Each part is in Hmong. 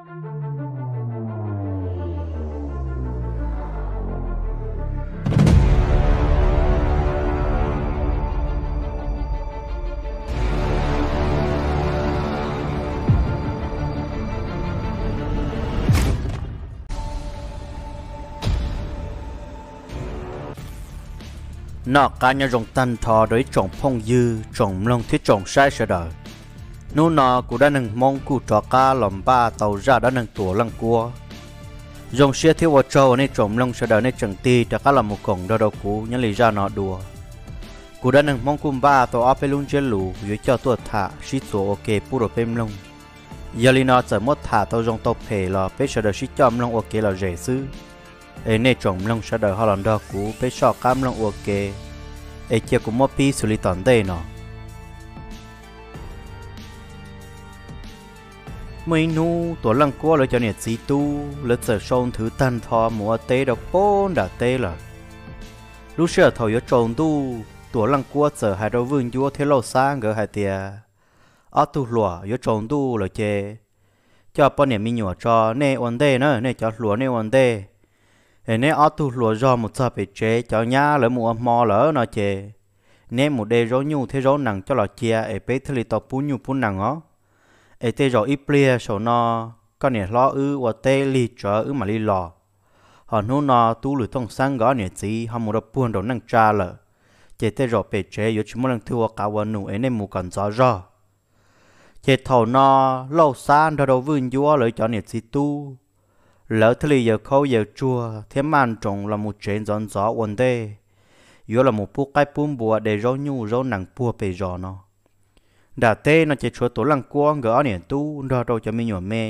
Noj qab nyob zoo tag nrho rau ib tsoom phooj ywg, tsoom mloog thiab tsoom saib sawv daws. Hnub no kuv dab neeg Hmoob kuj rov qab los npaj tau zaj dab neeg Tuam Leej Kuab. Zoo siab thiab ua tsaug uas nej tsoom mloog sawv daws nej tseem tig rov qab los mus koom nrog rau kuv nyob li zaj no dua. Kuv dab neeg Hmoob kuj npaj tau ob peb lub ntsiab lus yuav coj tuaj tham sib txuas ua ke pub rau peb mloog. Yog li no txawm muab tham tau zoo tau phem los peb sawv daws sib coj mloog ua kev lom zem xwb. Es nej tsoom mloog sawv daws ho los nrog kuv peb soj qab mloog ua ke, es cia kuv muab pib xws li tom ntej no. Muaj ib hnub Tuam Leej Kuab lawv cov niam txiv tub lawv txawm sau nthwv tag nrho mus ua teb rau pem nram teb lawm. Lub sij hawm thaum yuav tsaus ntuj, Tuam Leej Kuab txawm hais rau Vwj Ncuab thiab Lauj Xab nkawd hais tias, ob tug hluas, yuav tsaus ntuj lawm ces coj poj niam me nyuam tso nej ua ntej na, nej cov hluas nej ua ntej. Es neb ob tug hluas zog mus txog pem tsev, cov nyab lawv mus ua hmo lawm no ces neb mus de zaub nyuj thiab zaub nees coj los cia es peb thiaj li tau pub nyuj pub nees os. Es tej zaum ib pliag saum no koj niam hlob wb ua teb lig tsawv wb mam li los. Ho hnub no Tub Lwm Tooj Xab nkawd ob niam txiv ho mus rau puag nraum neej tsa lawm, ces tej zaum pem tsev yuav tsis muaj leej twg ua qav ua num es nej mus kom ntxov zog. Ces thaum no Lauj Xab nrog rau Vwj Ncuab lawv cov niam txiv tub, lawv thiaj li yaws khaub yaws tsuag thiab maj nroos los mus tsev ntxov ntxov ua ntej, yuav los mus pub qaib pub npua de zaub nyuj zaub nees puag pem zos no. Nram teb no ces tshuav Tuam Leej Kuab nkawd ob niam tub nrog rau cov me nyuam me,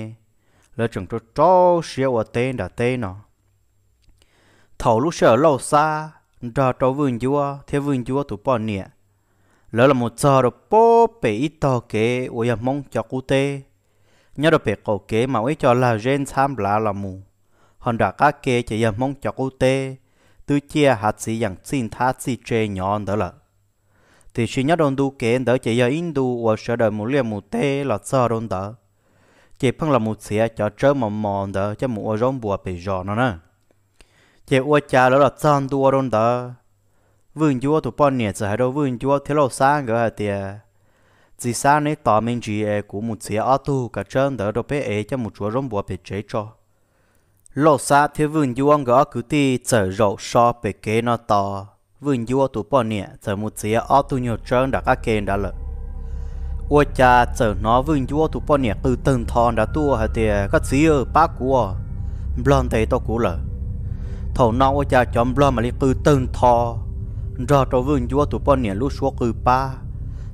lawv tseem rau rau siab ua teb nram teb no. Thaum lub sij hawm Lauj Xab nrog rau Vwj Ncuab thiab Vwj Ncuab tus poj niam, lawv los mus txog rau pem ib tog kev uas yog Hmoob cov qub teb. Nyob rau pem qaum kev mas ua ib co lag zeb ntxhab nplav los mus, ho nram qab ke ces yog Hmoob cov qub teb, twb ciaj hav txiv yeem txij nthab txij tse nyob ntawd lawm. Tiam sis nyob rau ntu kev ntawd ces yog ib ntu uas sawv daws mus liaj mus teb los txog rau ntawd, ces pheej los mus txiav cov tsawb mos mos ntawd coj mus ua zaub npua pem zos no na. Ces ua cas lawv los txog ntua rau ntawd, Vwj Ncuab tus poj niam txawm hais rau Vwj Ncuab thiab Lauj Xab nkawd hais tias, txiv Xab neb tos me ntsis es kuv mus txiav ob tug kav tsawb ntawd rau peb ev coj mus tsuav zaub npua pem tsev tso. Lauj Xab thiab Vwj Ncuab nkawd ob kwv tij txawm zaum so pem kev no tos Vwj Ncuab tus poj niam txawm mus txiav ob tug nyuag tsawb nram qab ke nrad lawm. Ua cas txawm hnov Vwj Ncuab tus poj niam qw tawg ntho nrad tuaj hais tias, koj txiv, pab kuv, nplog ntes tau kuv lawm. Thaum no ua cas cov nplog mam li qw tawg ntho nrog rau Vwj Ncuab tus poj niam lub suab qw pab,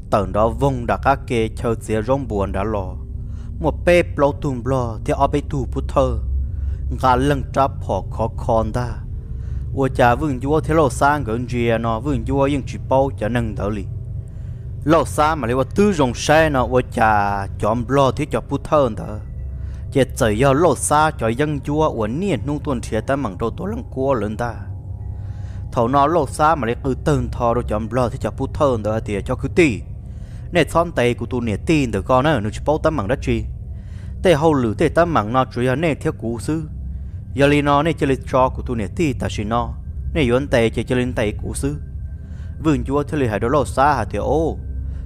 tawm nrov voog nram qab ke chaw txiav zaub npua nrad los. Muaj peb plaub tug nplog thiab ob peb tug pub thawj nqa leej rab phom khov kho ntag. Ua cas Vwj Ncuab thiab Lauj Xab nkawd ntsia no Vwj Ncuab yeej tsis paub cov neeg ntawd li. Lauj Xab mam li ua twb zoo saib no ua cas cov nplog thiab cov pub thawj ntawd ces txawm yog Lauj Xab cov yeeb ncuab uas niaj hnub tuaj nrhiav teeb meem rau Tuam Leej Kuab lawv ntag. Thaum no Lauj Xab mam li qw tawg ntho rau cov nplog thiab cov pub thawj ntawd hais tias, cov kwv tij, nej txhob ntes kuv tus niam tij ntawm ko na, nws tsis paub teeb meem dab tsi. Tej hauj lwm tej teeb meem no tsuas yog nej thiab kuv xwb. Yog li no nej cia li tso kuv tus niam tij tam sim no, nej yuav ntes ces cia li ntes kuv xwb. Vwj Ncuab thiaj li hais rau Lauj Xab hais tias, o,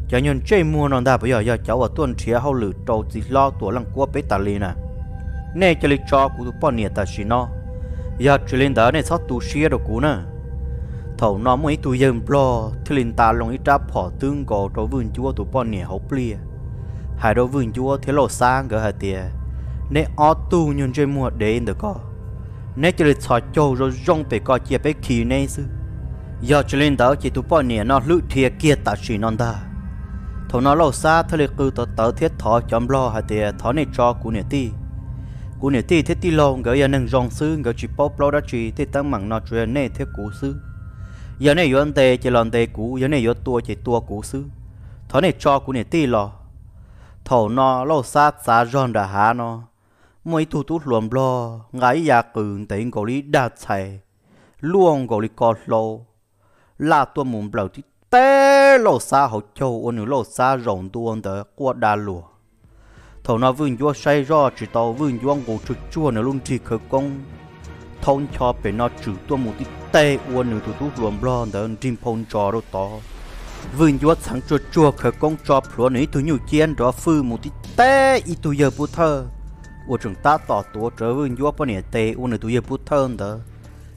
cov nyuag ntsej muag no ntag puas yog, yog cov uas tuaj nrhiav hauj lwm rau txiv hlob Tuam Leej Kuab peb tas li na. Nej cia li tso kuv tus poj niam tam sim no, yog tsis li ntawd nej txhob tu siab rau kuv na. Thaum no muaj ib tug yawg nplog thiaj li nta loo ib rab phom twb nkaus rau Vwj Ncuab tus poj niam hauv pliaj, hais rau Vwj Ncuab thiab Lauj Xab nkawd hais tias, neb ob tug nyuag ntsej muag dev ntawm ko, neb cia li txhos caug zoo zoo pem ko cia peb khi neb xwb. Yog tsis li ntawd ces tus poj niam no hlwb dhia kiag tam sim no ntag. Thaum no Lauj Xab thiaj li qw tawv tawv thiab thov cov nplog hais tias, thov nej tso kuv niam tij. Kuv niam tij thiab tij laug nkawd yog neeg zoo xwb, nkawd tsis paub plaub dab tsi, tej teeb meem no tsuas yog nej thiab kuv xwb. Yog nej yuav ntes ces los ntes kuv, yog nej yuav tua ces tua kuv xwb. Thov nej tso kuv niam tij los. Thaum no Lauj Xab txav zog nram hav no, muaj ib tug tub hluas nplog nqa ib yav qws ntev nkaus li ib dag txhais, luaj nkaus li ko hlau, laj tuaj mus nplawm tib teb Lauj Xab hauv caug ua nws Lauj Xab zaum ntua ntawd quaj da luag. Thaum no Vwj Ncuab saib zoj tsis tau, Vwj Ncuab nqus tsuag tsuag nws lub nrig khawv koob thaub ncho pem no tswm tuaj mus tib teg ua nws tus tub hluas nplog ntawd nrig nphau ntsos rau tod. Vwj Ncuab txheev tsuag tsuag khawv koob tso plhuav nws ib tug nyuj ciab nrov fwj mus tib teg ib tug yawg pub thawj uas tseem tab tom tuav rawv Vwj Ncuab poj niam tes ua nws tus yawg pub thawj ntawd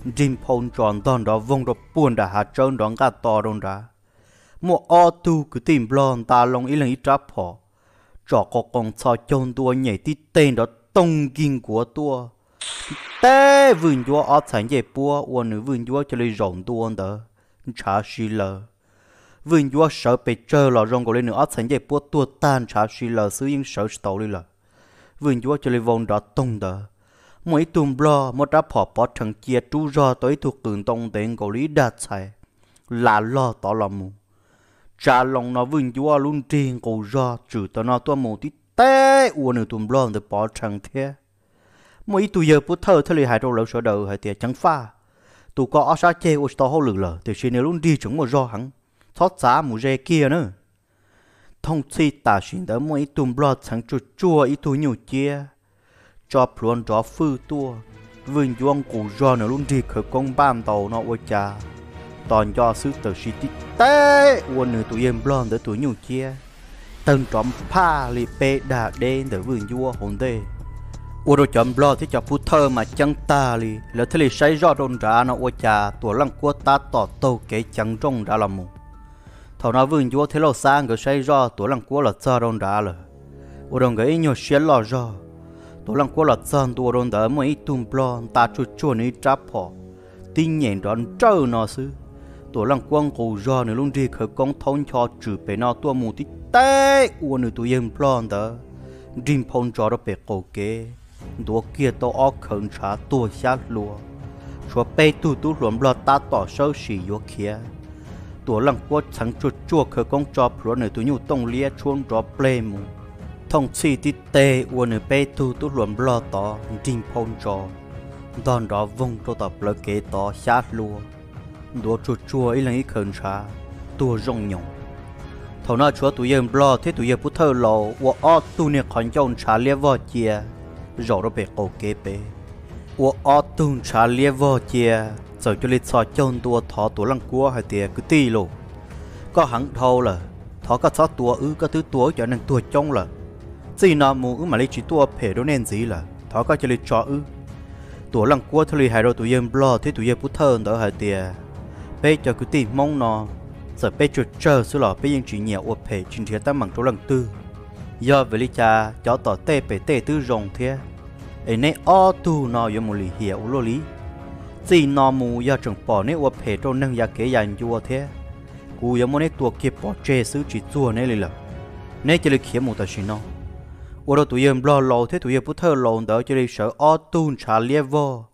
nrig nphau ntsos ntog nrov voog rau puag nram hav tsawb nrov nqaj to rau nrad. Muaj ob tug kwv tij nplog nta loo ib leeg ib rab phom, tsom qos qoos txhos caug ntua nyem tib teg nrov toog nkig nkuav tuaj tib teg Vwj Ncuab ob txhais ncej puab ua nws Vwj Ncuab cia li zaum ntua ntawd ntshav si laws. Vwj Ncuab sawv pes tsawg los zoo nkaus li nws ob txhais ncej puab tuag tag ntshav si laws xwb yeej sawv tsis taus li lawm. Vwj Ncuab cia li vau nrov toog ntawd. Muaj ib tug nplog muab rab phom pov rhees cia rub zog tau ib tug qws ntoo ntev nkaus li ib dag txhais las log tod los mus. Tsa loo no Vwj Ncuab lub nrig nqus zog tswm tau no tuaj mus tib teg ua nws tus nplog ntawd pov rhees thiab. Muaj ib tug yawg pub thawj thiaj li hais rau lawv sawv daws hais tias, Ceev faj, tus ko ob sab ceg ua tsis tau hauj lwm lawm tiam sis nws lub nrig tseem muaj zog heev, txhob txav, mus ze kiag na. Thooj txhij tam sim ntawd muaj ib tug nplog txheev tsuag tsuag ib tug nyuj ciab tso plhuav nrov fwj tuaj. Vwj Ncuab nqus zog nws lub nrig khawv koob npaj ntaus no ua cas tos nco xwb tawm sis tib teg ua nws tus yawg nplog ntawd tus nyuj ciab tawg nrov nphaj li peb dag deb ntawm Vwj Ncuab hauv ntej. Ua rau cov nplog thiab cov pub thawj mas ceeb tag li, lawv thiaj li saib zoj rau nrad no ua cas Tuam Leej Kuab tab tom taug kev ceev nrooj nrad los mus. Thaum no Vwj Ncuab thiab Lauj Xab nkawd saib zoj Tuam Leej Kuab los txog rau nrad lawm, ua rau nkawd ib nyuag siab loj zog. Tuam Leej Kuab los txog ntua rau ntawd muaj ib tug nplog nta tsuag tsuag nws ib rab phom tib nyem nrov nrawj no xwb. Tuam Leej Kuab nqus zog nws lub nrig khawv koob thaub ncho tswm pem no tuaj mus tib teg ua nws tus yawg nplog ntawd nrig nphau ntsos rau pem qaum kev, ntuav kiag tau ob khawv ntshav tuag xyab hlua. Tshuav peb tug tub hluas nplog tab tom sawb sim yuav khiav. Tuam Leej Kuab txheev tsuag tsuag khawv koob tso plhuav nws tus nyuj tooj liab tshuab nrov pleg mus. Thooj txhij tib teg ua nws peb tug tub hluas nplog tod nrig nphau ntsos ntog nrov voog rau tom plawv kev tod xyab hlua, ntuav tsuag tsuag ib leeg ib khawv ntshav tuag zooj nyoos. Thaum no tshuav tus yawg nplog thiab tus yawg pub thawj laus ua ob tug niag qhov ncauj ntshav liab vog cia zaum rau pem qaum kev pem. Ua ob tug ntshav liab vog cia, txawm cia li txhos caug ntua thov Tuam Leej Kuab hais tias, Kwv tij lauj, koj heev dhau lawm, thov koj txhob tua wb, koj twb tua wb cov neeg tuag coob lawm. Txij no mus wb mam li tsis tuaj ua phem rau nej ntxiv lawm, thov koj cia li tso wb. Tuam Leej Kuab thiaj li hais rau tus yawg nplog thiab tus yawg pub thawj ntawd hais tias, Peb cov kwv tij Hmoob no, txawm peb tsawg tsawg xwb los peb yeej tsis nyiam ua phem tsis nrhiav teeb meem rau leej twg. Yog vim li cas cov tom tej pem tej twb zoo thiab, es neb ob tug no yuav mus lim hiam ua luaj li? Txij no mus yog tseem pom neb ua phem rau neeg ya kev ya ncua thiab, kuv yuav muab neb tua kiag pov tseg xwb tsis txuag neb li lawm. Neb cia li khiav mus tam sim no. Ua rau tus yawg nplog laus thiab tus yawg pub thawj laus ntawd cia li sawv ob tug ntshav liab vog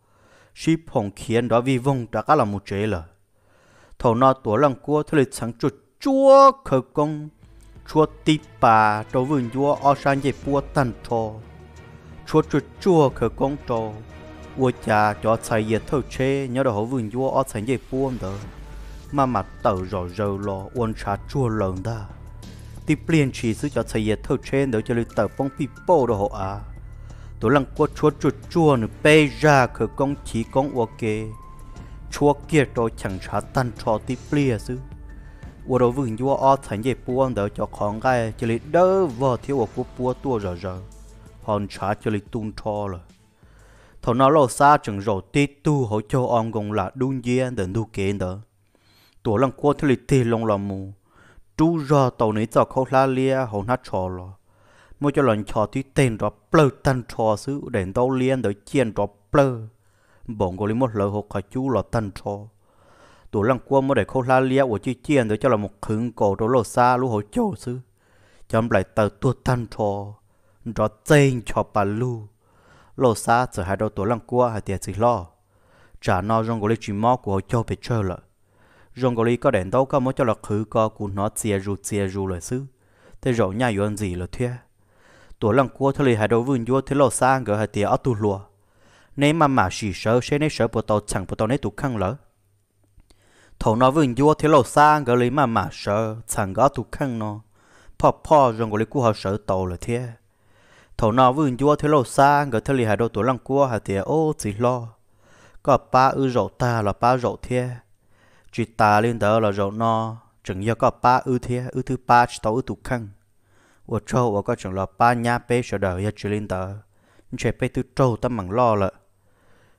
sib phoom khiav nrov vij voog rov qab los mus tsev lawm. Thaum no Tuam Leej Kuab thiaj li txheev tsuag tsuag khawv koob tshuab tib pas rau Vwj Ncuab ob sab ncej puab tag nrho. Tshuab tsuag tsuag khawv koob rau, ua cas cov txhais yias thawj tsheb nyob rau hauv Vwj Ncuab ob txhais ncej puab ntawd maj mam tawm zom zaws los ua ntshav tsuag laws ntag. Tib pliag ntshis xwb cov txhais yias thawj tsheb ntawd cia li tawm poob pij pauj rau hauv av. Tuam Leej Kuab tshuab tsuag tsuag nws peb zaj khawv koob chiv koob ua ke, tshuab kiag rau cheem ntshav tag nrho tib pliag xwb, ua rau Vwj Ncuab ob txhais ncej puab ntawd cov qhov nqaij cia li dawb vog thiab ua kuab puab tuaj zom zaws, ho ntshav cia li tu nrho lawm. Thaum no Lauj Xab tseem zaum tib tug hauv caug o nkoos lam dub nciab ntawm ntug kev ntawd. Tuam Leej Kuab thiaj li tig loo los mus, rub zog tau nws ib txoj khaub hlab liab hauv hnab tsho los, muab coj los ncho tib teg nrov plawg tag nrho xwb, daim ntaub liab ntawd ciaj nrov plawg npaum nkaus li muab hlawv hauv qhov cub los tag nrho. Tuam Leej Kuab muab daim khaub hlab liab uas ciaj ciaj ntawd coj los mus qhwv nkaus rau Lauj Xab lub hauv caug xwb, cov nplaim taws tuag tag nrho, nrov txeg ncho pa lug. Lauj Xab txawm hais rau Tuam Leej Kuab hais tias, Txiv hlob, tsam no zoo nkaus li tsis mob kuv hauv caug pes tsawg lawm. Zoo nkaus li koj daim ntaub koj muab coj los qhwv ko kuv hnov txias zus txias zus lawm xwb, tej zaum nyaj yuav ntxim lawm thiab. Tuam Leej Kuab thiaj li hais rau Vwj Ncuab thiab Lauj Xab nkawd hais tias, Ob tug hluas, neb maj mam sim sawv seb neb sawv puas tau txheem puas tau neb tus kheej lawm. Thaum no Vwj Ncuab thiab Lauj Xab nkawd li maj mam sawv txheem nkawd ob tug kheej no, phoj phoj zoo nkaus li kuj ho sawv tau lawm thiab. Thaum no Vwj Ncuab thiab Lauj Xab nkawd thiaj li hais rau Tuam Leej Kuab hais tias, Ob, txiv hlob, koj pab wb zaum tag los pab zaum thiab, tsis tas li ntawd los zaum no tseem yog koj pab wb thiab, wb twb pab tsis tau wb tus kheej. Ua tsaug uas koj tseem los pab nyab peb sawv daws, yog tsis li ntawd ntshe peb twb raug teeb meem loj lawm.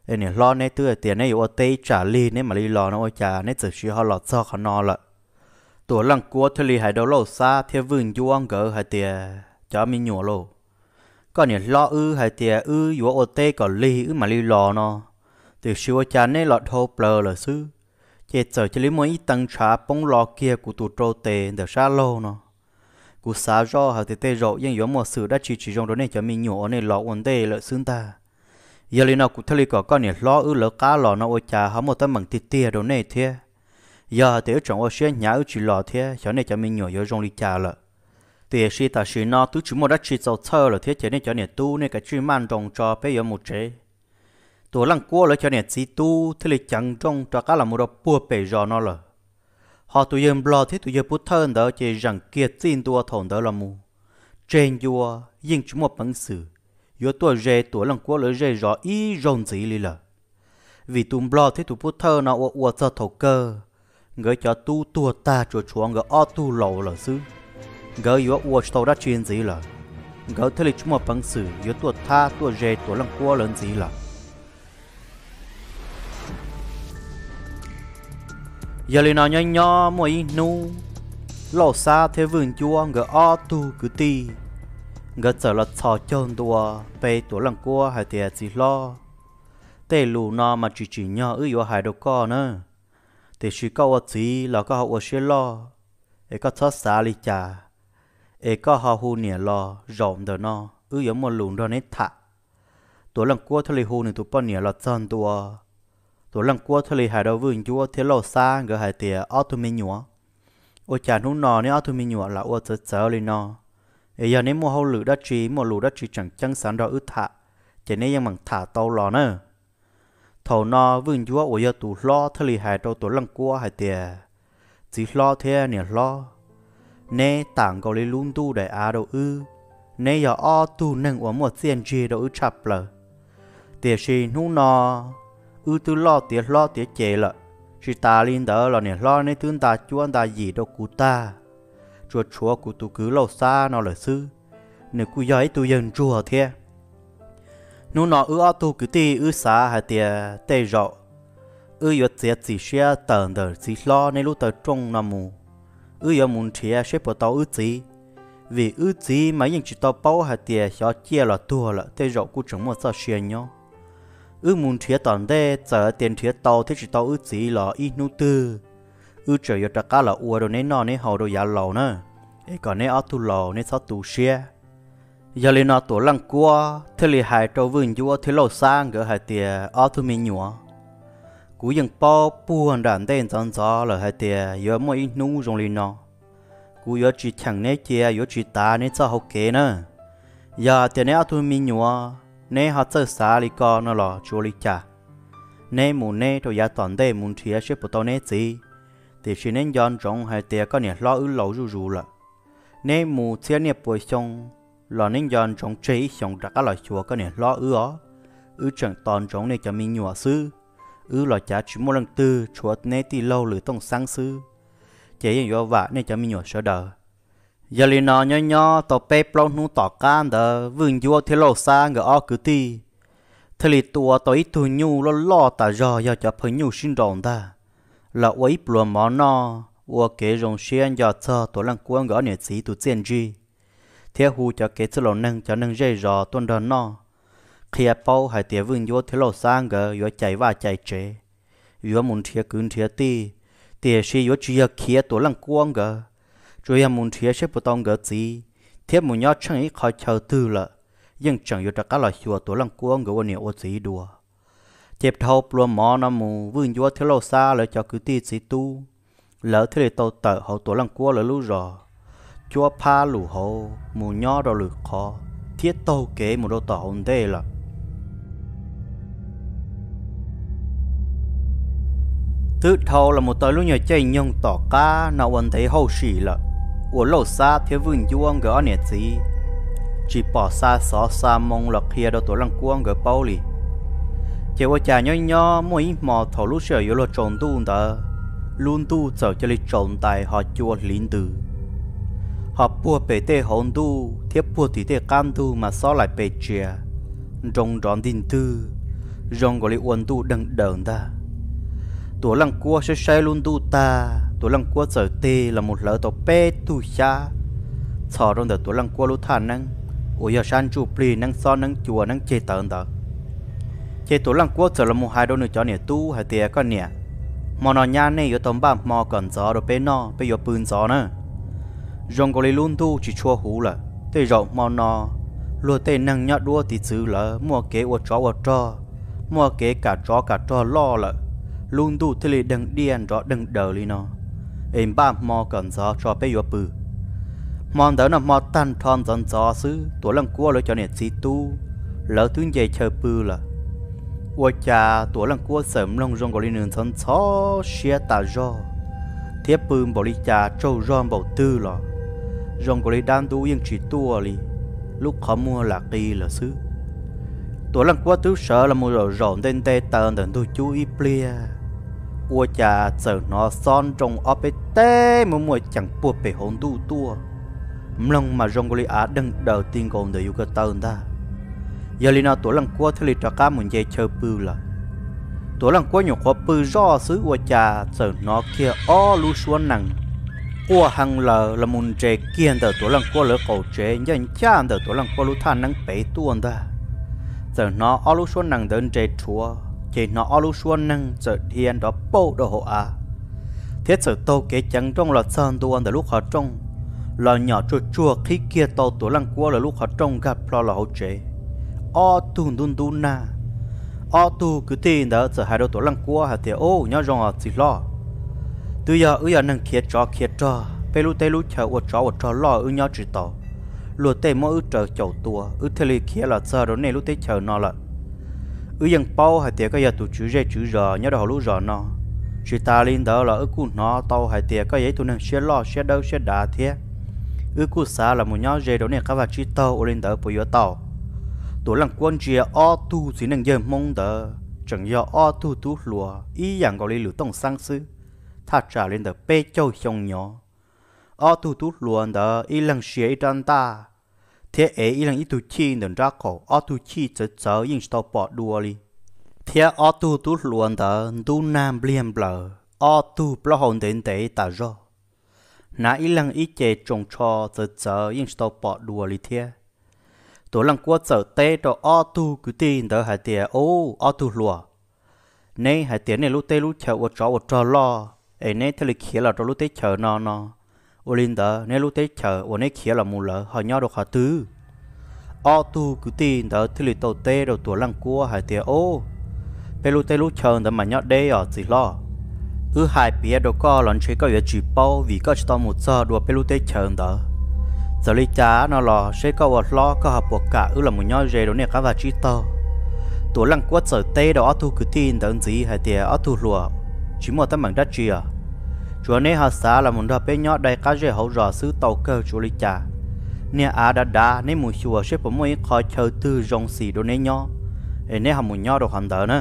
Es niam hlob, neb twb hais tias neb yuav ua teb ib tsam lig neb mam li los no, ua cas neb txawm sim ho los txog qhov no lawm? Tuam Leej Kuab thiaj li hais rau Lauj Xab thiab Vwj Ncuab nkawd hais tias, Cov me nyuam lauj, koj niam hlob wb hais tias wb yuav ua teb kom lig wb mam li los no, tiam sis ua cas neb los dhau plaws lawm xwb, ces txawm cia li muaj ib tee ntshav poob los kiag kuv tus rau tes ntawm sab laug no. Kuv xav zoj hais tias tej zaum yeej yuav muaj xwm dab tsi tsis zoo rau nej cov me nyuam uas nej los ua ntej lawm xwb ntag. Yog li no kuv thiaj li kom koj niam hlob wb lawv qab los no, ua cas ho muaj teeb meem tiag tiag rau nej thiab. Yog hais tias wb tseem ua siab hnyav wb tsis los thiab, xyov nej cov me nyuam yuav zoo li cas lawm. Tiam sis tam sim no twb tsis muaj dab tsi txaus txhawj lawm thiab, ces nej cov niam tub nej kav tsij maj nroos tso, peb yuav mus tsev. Tuam Leej Kuab lawv cov niam txiv tub thiaj li ceev nrooj rov qab los mus rau puag pem zos no lawm. Ho tus yawg Nplog thiab tus yawg Pub Thawj ntawd ces zeem kiag txij ntua thaum ntawd los mus, tseg ncua, yeej tsis muaj peev xwm yuav tuaj ze Tuam Leej Kuab lawv zej zos ib zaug ntxiv li lawm. Vim tus Nplog thiab tus Pub Thawj no ua ua txog thaum kawg, nkawd cov tub tuag tag tsuas tshuav nkawd ob tug laus lawm xwb. Nkawd yuav ua tsis tau dab tsi ntxiv lawm, nkawd thiaj li tsis muaj peev xwm yuav tuaj thab tuaj ze Tuam Leej Kuab lawv ntxiv lawm. Yog li no nyob nyob muaj ib hnub, Lauj Xab thiab Vwj Ncuab nkawd ob tug kwv tij, nkawd txawm los txhos caug ntua pe Tuam Leej Kuab hais tias, Txiv hlob, tej lus no mas tsis tsim nyog wb yuav hais rau koj na, tiam sis koj ua txiv los koj ho ua siab loj, es koj txhob xav li cas, es koj ho hu niam los zaum ntawm no, wb yuav muaj lus nrog neb tham. Tuam Leej Kuab thiaj li hu nws tus poj niam los txog ntua. Tuam Leej Kuab thiaj li hais rau Vwj Ncuab thiab Lauj Xab nkawd hais tias, Ob tug me nyuam, ua cas hnub no neb ob tug me nyuam lam ua txawv txawv li no? Es yog neb muaj hauj lwm dab tsi, muaj lus dab tsi tseem ceeb xav nrog wb tham, ces neb yeej meem tham tau los na. Thaum no Vwj Ncuab uas yog tus hlob thiaj li hais rau Tuam Leej Kuab hais tias, Txiv hlob thiab niam hlob, neb tam nkaus li lub ntuj daim av rau wb, neb yog ob tug neeg uas muaj txiaj ntsig rau wb tshaj plaws. Tiam sis hnub no wb twb loj tiav hlob tiav ces lawm, tsis tas li ntawd los niam hlob neb twb nta cuab nta yim rau kuv tag, tsuas tshuav kuv tus kwv Lauj Xab no lawm xwb, nws kuj yog ib tug yawg ntsuag thiab. Hnub no wb ob tug kwv tij wb xav hais tias tej zaum wb yuav txiav txim siab tawm ntawm txiv hlob neb lub taw rooj no mus, wb yuav mus nrhiav seb puas tau wb txiv. Vim wb txiv mas yeej tsis tau paub hais tias xyov ciaj los tuag lawm, tej zaum kuj tseem muaj txoj sia nyob. Wb mus nrhiav tom ntej, txawm hais tias nrhiav tau thiab tsis tau wb txiv los ib hnub twg wb tseem yuav rov qab los ua rau neb noj neb haus rau yav laus na, es kom neb ob tug laus neb txhob tu siab. Yog li no Tuam Leej Kuab thiaj li hais rau Vwj Ncuab thiab Lauj Xab nkawd hais tias, Ob tug me nyuam, kuv yeej paub puag nram ntej ntxov ntxov lawm hais tias yuav muaj ib hnub zoo li no. Kuv yuav tsis cheem neb cia, yuav tsis tav neb txoj hau kev na. Yog tias neb ob tug me nyuam neb ho txawj xav li ko no los tsis ua li cas. Neb mus neb rau yav tom ntej mus nrhiav seb puas tau neb txiv, tiam sis neb nco ntsoov hais tias koj niam hlob wb laus zuj zus lawm. Neb mus txhiab niaj puas xyoo los neb nco ntsoov tseg ib xyoos rov qab los xyuas koj niam hlob wb os. Wb tseem tos ntsoov nej cov me nyuam xwb. Wb los cav tsis muaj leej twg, tshuav neb tij laug Lwm Tooj Xeeb xwb, ces yeej yuav vam nej cov me nyuam sawv daws. Yog li no nyob nyob tau peb plaub hnub tom qab ntawd Vwj Ncuab thiab Lauj Xab nkawd ob kwv tij thiaj li tua tau ib tug nyuj loj loj tas zog yog cov phaw nyuj sib nraus ntag, los ua ib pluas mov noj ua kev zoo siab nco txog Tuam Leej Kuab nkawd ob niam txiv tus txiaj ntsig, thiab hu cov kev txwj laus neeg cov neeg zej zos tuaj nrog noj, qhia paub hais tias Vwj Ncuab thiab Lauj Xab nkawd yuav cais vaj cais tsev, yuav mus nrhiav kwv nrhiav tij, tiam sis yuav tsis yog khiav Tuam Leej Kuab nkawd, tsuas yog mus nrhiav seb puas tau nkawd txiv, thiab mus nyob tsheej ib qho chaw twg lawm, yeej tseem yuav rov qab los xyuas Tuam Leej Kuab nkawd ua niam ua txiv dua. Ces dhau pluas mov no mus Vwj Ncuab thiab Lauj Xab lawv cov kwv tij txiv tub, lawv thiaj li tau tawm hauv Tuam Leej Kuab lawv lub zos, cuab phab lus hauv mus nyob rau lwm qhov, thiab taug kev mus rau tom hauv ntej lawm. Twb dhau los mus tau lub nyuag caij nyoog tom qab no ua ntev hauj sim lawm, uas Lauj Xab thiab Vwj Ncuab nkawd ob niam txiv tsis pom xa xov xa moo los qhia rau Tuam Leej Kuab nkawd paub li. Ces ua cas nyob nyob muaj ib hmo thaum lub sij hawm yuav luag tsaus ntuj ntawd, lub ntuj txawm cia li tsaus ntais ho cua hliv ntws, ho puag pem tej hauv ntuj thiab puag tim tej qab ntug mas xob laim pes tsia, nroo nrov ntig ntwg, zoo nkaus li ua ntuj deeg daws ntag. Tuam Leej Kuab saib saib lub ntuj tag, Tuam Leej Kuab txawm tig los mus hlawv tau peb tug xyab txhos rau ntawm Tuam Leej Kuab lub thaj neeb uas yog sab ntsuj plig neeb xob neeb cua neeb ceg tawv ntawd. Ces Tuam Leej Kuab txawm los mus hais rau nws cov niam tub hais tias, Koj niam, hmo no nyab nej yuav tau npaj hmo kom ntxov rau peb noj, peb yuav pw ntxov na. Zoo nkaus li lub ntuj tsis tshua huv lawm, tej zaum hmo no luag tej neeg nyob duab tiv txwv lawv muaj kev ua tsov ua rog, muaj kev kam tsov kam rog loj lawm, lub ntuj thiaj li deeg diaj nrov deeg daws li no, es npaj hmo kom ntxov tso peb yuav pw. Hmo ntawd no hmo tag nrho ntxov ntxov xwb, Tuam Leej Kuab lawv cov niam txiv tub lawv twb nce chaw pw lawm. Ua cas Tuam Leej Kuab txawm mloog zoo nkaus li nws ntxhov ntxhov siab tas zog, thiab pw npaum li cas tsaug zog npaum twg los zoo nkaus li dab ntub yeej tsis tuaj li, lub qhov muag lam qis lawm xwb. Tuam Leej Kuab twb sawv los mus zaum zaum nte nte taws ntawm ntug cub ib pliag, ua cas txawm hnov xob nroo ob peb teg muaj muaj ceem puag pem hauv ntuj tuaj, mloog mas zoo nkaus li av deeg daws ti nkaus ntawm yus ko taw ntag. Yog li no Tuam Leej Kuab thiaj li rov qab mus nce chaw pw lawm. Tuam Leej Kuab nyuam qhuav pw zoj xwb ua cas txawm hnov kiag ob lub suab nees quaj hee laws los mus nres kiag ntawm Tuam Leej Kuab lawv qaum tsev ncaj ncaj ntawm Tuam Leej Kuab lub thaj neeb pem tuaj ntag. Txawm hnov ob lub suab nees ntawd nres rhuav ces hnov ob lub suab neeg txawm dhia nrov pauj rau hauv av, thiab txawm taug kev ceev nrooj los txog ntua ntawm lub qhov rooj, los nyom tsuag tsuag qhib kiag tau Tuam Leej Kuab lawv lub qhov rooj nkag plho los hauv tsev. Ob tug ntub ntub nag, ob tug kwv tij ntawd txawm hais rau Tuam Leej Kuab hais tias, Ub, nyob zoo os txiv hlob. Twb yog wb yog neeg khiav tsov khiav rog, peb lub teb lub chaw ua tsov ua rog loj wb nyob tsis taus, luag tej muab wb raws caum tua, wb thiaj li khiav los txog rau nej lub teb chaws no lawm. Wb yeej paub hais tias koj yog tus tswv zej tswv zos nyob rau hauv lub zos no, tsis tas li ntawd los wb kuj hnov tau hais tias koj yog ib tug neeg siab loj siab dawb siab dav thiab. Wb kuj xav los mus nyob ze rau nej qab vaj tsib taug, ua li ntawd puas yuav tau? Tuam Leej Kuab ntsia ob tug txiv neej yawg Hmoob ntawd tseem yog ob tug tub hluas ib yam nkaus li lwm tooj xeeb xwb, thaj tsam li ntawm peb caug xyoo nyov. Ob tug tub hluas ntawd ib leeg sia ib rab ntaj, thiab ev ib leeg ib tug chij ntawm nrab qaum, ob tug chij txawv txawv yeej tsis tau pom dua li, thiab ob tug tub hluas ntawd ntub nag npliag nplaws, ob tug plaub hau ntev ntev tas zog, hnav ib leeg ib ce tsoos tsho txawv txawv yeej tsis tau pom dua li thiab. Tuam Leej Kuab txawm teb rau ob tug kwv tij ntawd hais tias, Ub, ob tug hluas, neb hais tias nej lub teb lub chaw ua tsov ua rog loj, es neb thiaj li khiav los rau lub teb chaws no no. Ua li ntawd neb lub teb chaws uas neb khiav los mus lawm ho nyob rau qhov twg? Ob tug kwv tij ntawd thiaj li tau teb rau Tuam Leej Kuab hais tias, Ub, peb lub teb lub chaw ntawd mas nyob deb os txiv hlob. Wb hais piav rau koj los ntshe koj yuav tsis paub vim koj tsis tau mus txog dua peb lub teb chaws ntawd. Txawm li cas no los seb koj ua hlob koj ho puas kam wb los mus nyob ze rau nej qab vaj tsib taug? Tuam Leej Kuab txawm teb rau ob tug kwv tij ntawd ntxiv hais tias, Ob tug hluas, tsis muaj teeb meem dab tsi os. Tsuav neb ho xav los mus nrog peb nyob dai qab zej hauv zos xwb tau kawg tsuav li cas. Niag av dav dav, neb mus xyuas seb puas muaj ib qho chaw twg zoo xim rau neb nyob, es neb ho mus nyob rau qhov ntawd na.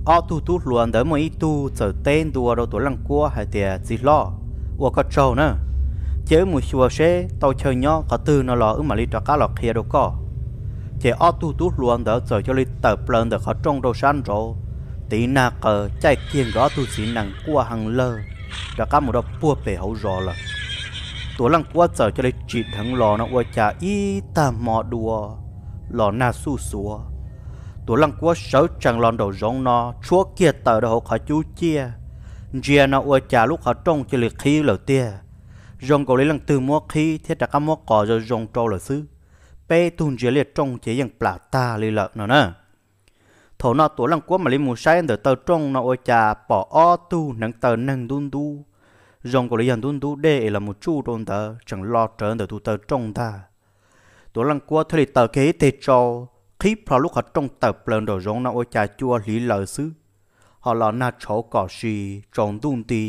Ob tug tub hluas ntawd muaj ib tug txawm teb ntua rau Tuam Leej Kuab hais tias, Txiv hlob, ua koj tsaug na. Cia wb mus xyuas seb tau chaw nyob qhov twg no los wb mam li rov qab los qhia rau koj. Ces ob tug tub hluas ntawd txawm cia li tawm plaws ntawm qhov rooj rau sab nraud, tiv nag qaws caij kiag nkawd ob tug txiv nees quaj hee lawg rov qab mus rau puag pem hauv zos lawm. Tuam Leej Kuab txawm cia li tsim dheev los no ua cas ib tag hmo dua los nag xuj xuav. Tuam Leej Kuab sawv tsees los nraum zoov no tshuab kiag taws rau hauv qhov cub ciaj, ntsia no ua cas lub qhov rooj cia li qhib lawm tiag, zoo nkaus li leej twg muab qhib thiab rov qab muab qos zoo zoo rau lawm xwb. Peb tug ntsia liaj rooj ces yeej plam tag li lawm no na. Thaum no Tuam Leej Kuab mam li mus saib ntawm taw rooj no ua cas pom ob tug hneev taw neeg ntub ntub, zoo nkaus li yog ntub ntub dej es los mus tsuj rau ntawd tseem lo rawv ntawm tus taw rooj ntag. Tuam Leej Kuab thiaj li taws kiag ib teg tsau, qhib plho lub qhov rooj tawm plaws nraum zoov no ua cas cua hliv laws xwb, ho los nag tshauv kom si, tsaus ntuj nti,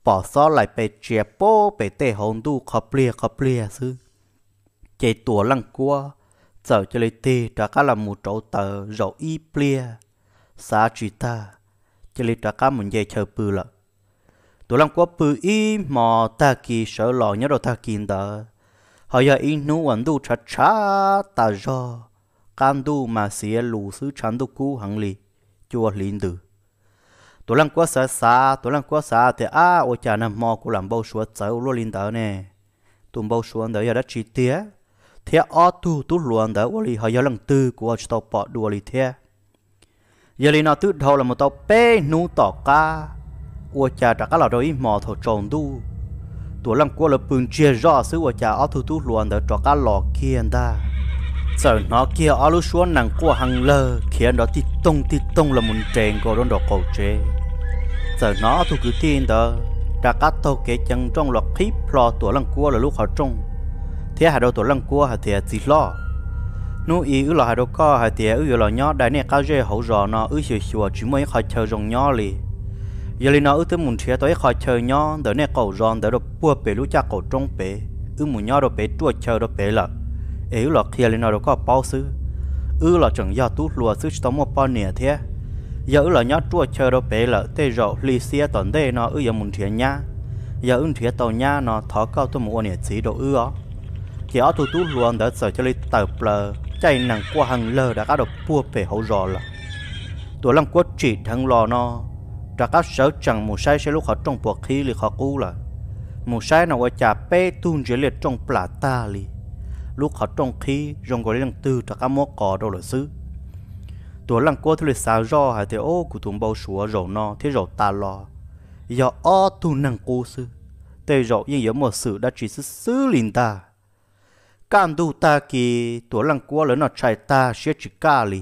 pom xob laim pes tsia puag pem tej hauv ntuj qhov pliag qhov pliag xwb. Ces Tuam Leej Kuab txawm cia li tig rov qab los mus rauv taws zaum ib pliag, xav tsis tag, cia li rov qab mus nce chaw pw lawm. Tuam Leej Kuab pw ib hmo tag kis sawv los nyob rau tag kis ntawd, ho yog ib hnub uas ntuj tshav tshav tas zog, qab ntuj mas xiav lus xwb, tshav ntuj kub heev li, cua hliv ntws. Tuam Leej Kuab xav xav, Tuam Leej Kuab xav tias, ab, ua cas nag hmo kuv lam npau suav txawv ua luaj li ntawd ne? Tus npau suav ntawd yog dab tsi tiag? Thiab ob tug tub hluas ntawd ua li ho yog leej twg kuv ua tsis tau pom dua li thiab. Yog li no twb dhau los mus tau peb hnub tom qab, ua cas rov qab los rau ib hmo thaum tsaus ntuj, Tuam Leej Kuab lawv pw ntsiag zoj xwb ua cas ob tug tub hluas ntawd rov qab los kiag ntag. Txawm hnov kiag ob lub suab nees quaj heev lawg khiav nrov tig toog tig toog los mus nres nkaus rau nraum qaum tsev. Txawm hnov ob tug kwv tij ntawd rov qab taug kev ceev nrooj los qhib plho Tuam Leej Kuab lawv lub qhov rooj, thiab hais rau Tuam Leej Kuab hais tias, txiv hlob, hnub i wb los hais rau koj hais tias wb yuav los nyob dai nej qab zej hauv zos no, wb xyuas xyuas tsis muaj ib qho chaw zoo nyob li. Yog li no wb twb mus nrhiav tau ib qho chaw nyob ntawm nej qaum zos ntawd rau puag pem lub caj qaum roob pem, wb mus nyob rau pem ruaj chaw rau pem lawm. Es wb los qhia li no rau koj paub xwb, wb los tseem yog tub hluas xwb tsis tau muaj poj niam thiab. Yog wb los nyob ruaj chaw rau pem lawm tej zaum hli xiab tom ntej no wb yuav mus nrhiav nyab. Yog wb nrhiav tau nyab no thov koj tuaj mus ua niam txiv rau wb os. Ces ob tug tub hluas ntawd txawm cia li tawm plaws caij nees quaj heev lawg rov qab rau puag pem hauv zos lawm. Tuam Leej Kuab tsim dheev los no, rov qab sawv tsees mus saib saib lub qhov rooj puas qhib li qhov qub lawm. Mus saib no ua cas peb tug ntsia liaj rooj plam tag li, lub qhov rooj qhib zoo nkaus li leej twg rov qab muab qos rau lawm xwb. Tuam Leej Kuab thiaj li xav zoj hais tias, o, kuv tus npau suav zaum no thiab zaum tas los yog ob tug neeg qub xwb, tej zaum yeej yuav muaj xwm dab tsi xwb xwb li ntag. Kaj ntug tag kis Tuam Leej Kuab lawv noj tshais tag siab tsis kaj li.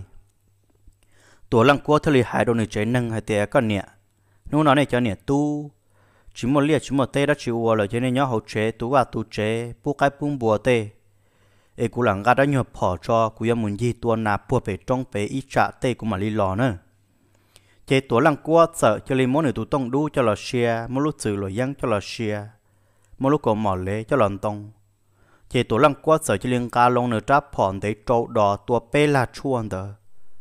Tuam Leej Kuab thiaj li hais rau nws tsev neeg hais tias, koj niam, hnub no nej cov niam tub tsis muaj liaj tsis muaj teb dab tsi ua lawm ces nej nyob hauv tsev tu vaj tu tsev pub qaib pub npua tej, es kuv lam nqa rab nyuag phom tso, kuv yuav mus ncig tua nas puag pem roob pem ib tsam tej kuv mam li los na. Ces Tuam Leej Kuab txawm cia li muab nws tus tooj dub coj los sia, muab lub txwm luam yeeb coj los sia, muab lub kaus mom lev coj los ntoo. Ces Tuam Leej Kuab txawm cia li nqa loo nws rab phom ntev rau dos tua peb lag tshuaj ntawd,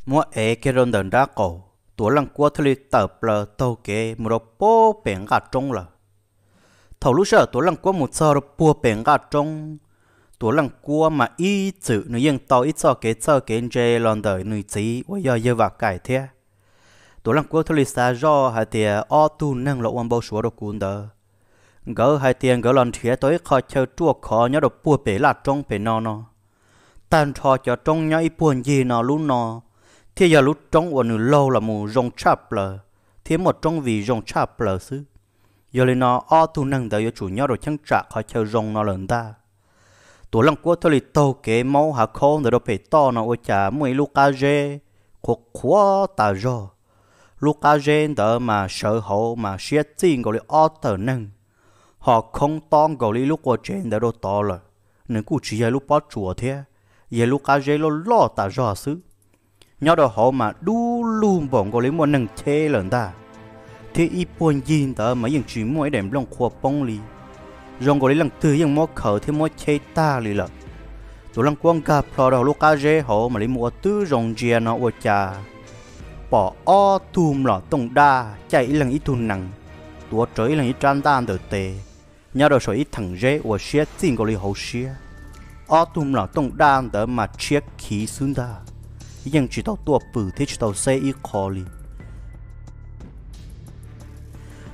muab ev kiag rau ntawm nrab qaum. Tuam Leej Kuab thiaj li tawm plaws taug kev mus rau puag pem nqaj roob lawm. Thaum lub sij hawm Tuam Leej Kuab mus txog rau puag pem nqaj roob, Tuam Leej Kuab mas ib txwm nws yeej tau ib txoj kev txawj kev ntse los ntawm nws txiv uas yog yawg Vam Kaim thiab. Tuam Leej Kuab thiaj li xav zoj hais tias ob tug neeg los ua npau suav rau kuv ntawd, nkawd hais tias nkawd los nrhiav tau ib qho chaw ruaj khov nyob rau puag pem laj roob pem no no. Tag nrho cov roob nyob ib puag ncig no lub no thiaj yog lub roob uas nws laug los mus zoo tshaj plaws, thiab muaj roob vim zoo tshaj plaws xwb. Yog li no ob tug neeg ntawd yuav tsum nyob rau cheeb tsam qhov chaw zoo no lawm ntag. Tuam Leej Kuab thiaj li taug kev maub hav khaub ntawd rau pem toj no ua cas muaj ib lub qab zeb qhuav qhuav tas zog. Lub qab zeb ntawd mas sawv hauv mas siab txij nkaus li ob tawm neeg, ho khoob tob nkaus li ib lub qua tsev ntawd rau tod lawm. Nws kuj tsis yog ib lub pob tsuas thiab, yog ib lub qab zeb loj loj tas zog xwb. Nyob rau hauv mas dub lug npaum nkaus li muaj neeg cheb lawm ntag, thiab ib puag ncig ntawd mas yeej tsis muaj ib daim nplooj qhuav poob li, zoo nkaus li leej twg yeej muab khaws thiab muab cheb tag li lawm. Tuam Leej Kuab nkag plho rau hauv lub qab zeb hauv mam li mus ua twb zoo ntsia no ua cas pom ob tug mlom tooj daj caij ib leeg ib tug nees, tuav rawv ib leeg ib rab ntaj ntawm tes, nyob rau saum ib theem zeb uas siab txij nkaus li hauv siab. Ob tug mlom tooj daj ntawd mas tshiab khiv xwb ntag, yeej tsis tau tuaj pw thiab tsis tau xeb ib qho li.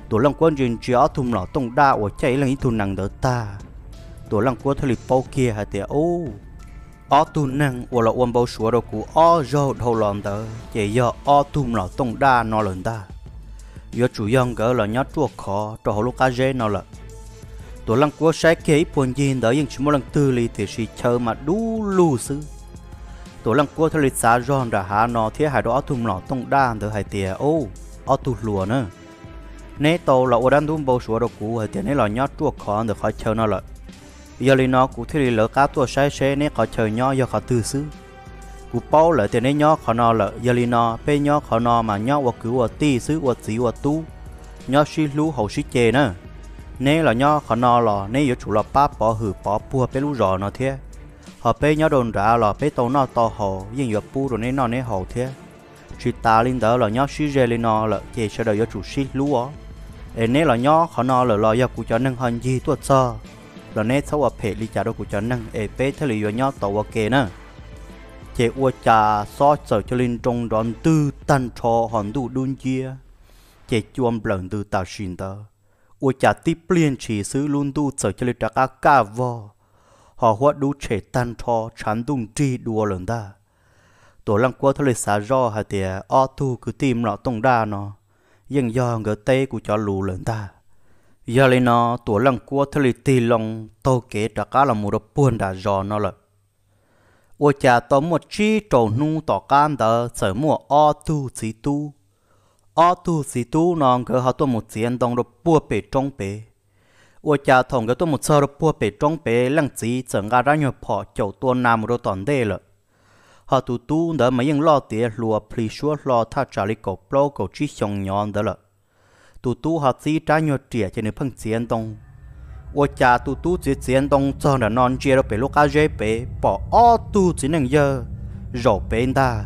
Tuam Leej Kuab ntsia ntsia ob tug mlom tooj daj uas caij ib leeg ib tug nees ntawd tag, Tuam Leej Kuab thiaj li paub kiag hais tias, ub, ob tug neeg uas los ua npau suav rau kuv ob zaug dhau los ntawd ces yog ob tug mlom tooj daj no lawm ntag. Yuav tsum yog nkawd los nyob ruaj khov rau hauv lub qab zeb no lawm. Tuam Leej Kuab saib kiag ib puag ncig ntawd yeej tsis muaj leej twg li, tiam sis chaw mas dub lug xwb. Tuam Leej Kuab thiaj li txav zog nram hav no thiab hais rau ob tug mlom tooj daj ntawd hais tias, ub, ob tug hluas na, neb tau los ua dab ntub npau suav rau kuv hais tias neb los nyob ruaj khov ntawm qhov chaw no lawm. Yog li no kuv thiaj li lawv qab tuaj saib seb neb qhov chaw nyob yog qhov twg xwb. Kuv paub lawm tias neb nyob qhov no lawm, yog li no peb nyob qhov no mas nyob ua kwv ua tij xwb, ua txiv ua tub, nyob sib hlub haus sib ce na. Neb los nyob qhov no los neb yuav tsum los pab pov hwm pov puag peb lub zos no thiab. Hos peb nyob rau nrad los peb tau noj tau haus yeej yuav pub rau neb noj neb haus thiab. Tsis tas li ntawd los nyob sib ze li no lawm ces sawv daws yuav tsum sib hlub os. Es neb los nyob qhov no lawm los yog kuv cov neeg ho ncig tuaj txog, los neb txhob ua phem li cas rau kuv cov neeg es peb thiaj li yuav nyob tau ua ke na. Ces ua cas xob txawm cia li nroo nrov ntwg tag nrho hos ntuj dub nciab, ces cua nplawm ntws tam sim ntawd. Ua cas tib pliag ntshis xwb lub ntuj txawm cia li rov qab kaj vog, hos huab dub tshem tag nrho tshav ntuj nrig dua lawm ntag. Tuam Leej Kuab thiaj li xav zoj hais tias ob tug kwv tij mlom tooj daj no yeej yog nkawd teb kuv cov lus lawm ntag. Yog li no Tuam Leej Kuab thiaj li tig loo taug kev rov qab los mus rau puag nram zos no lawm. Ua cas tau muaj tsib rau hnub tom qab ntawd txawm muaj ob tug txiv tub. Ob tug txiv tub no nkawd ho tuaj mus txiav ntoo rau puag pem roob pem. Ua cas thaum nkawd tuaj mus txog rau puag pem roob pem leej txiv txawm nqa rab nyuag phom caum tua nas mus rau tom ntej lawm. Hos tus tub ntawd mas yeej loj tiav hluas plhis suab hlo thaj tsam li kaum plaub kaum tsib xyoo nyov ntawd lawm. Tus tub ho txib rab nyuag riam ces nws pheej txiav ntoo. Ua cas tus tub txiav txiav ntoo txog nram no ntsia rau pem lub qab zeb pem pom ob tug txiv neej yawg zaum pem ntag.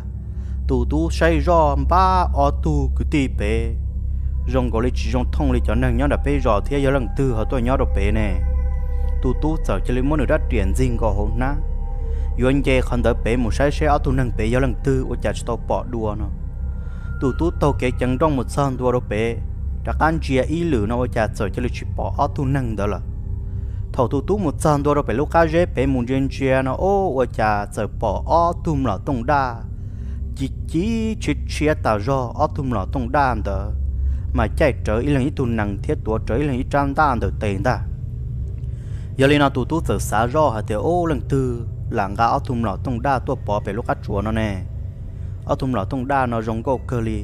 Tus tub saib zoj npab ob tug kwv tij pem zoo nkaus li tsis zoo thooj li cov neeg nyob nram peb zos thiab yog leej twg ho tuaj nyob rau pem ne. Tus tub txawm cia li muab nws rab riam ntxig nkaus hauv hnab, yuav nce qhov ntawd pem mus saib seb ob tug neeg pem yog leej twg ua cas tsis tau pom dua no. Tus tub taug kev ceev nrooj mus txog ntua rau pem, rov qab ntsia ib lwm no ua cas txawm cia li tsis pom ob tug neeg ntawd lawm. Thaum tus tub mus txog ntua rau pem lub qab zeb pem mus ntsia ntsia no ua cas txawm pom ob tug mlom tooj daj ci ci tshiab tshiab tas zog. Ob tug mlom tooj daj ntawd mas caij rawv ib leeg ib tug nees thiab tuav rawv ib leeg ib rab ntaj ntawm tes ntag. Yog li no tus tub txawm xav zoj hais tias, Ub, leej twg lam nqa ob tug mlom tooj daj tuaj pov pem lub qab tsuas no ne? Ob tug mlom tooj daj no zoo nkauj kawg li,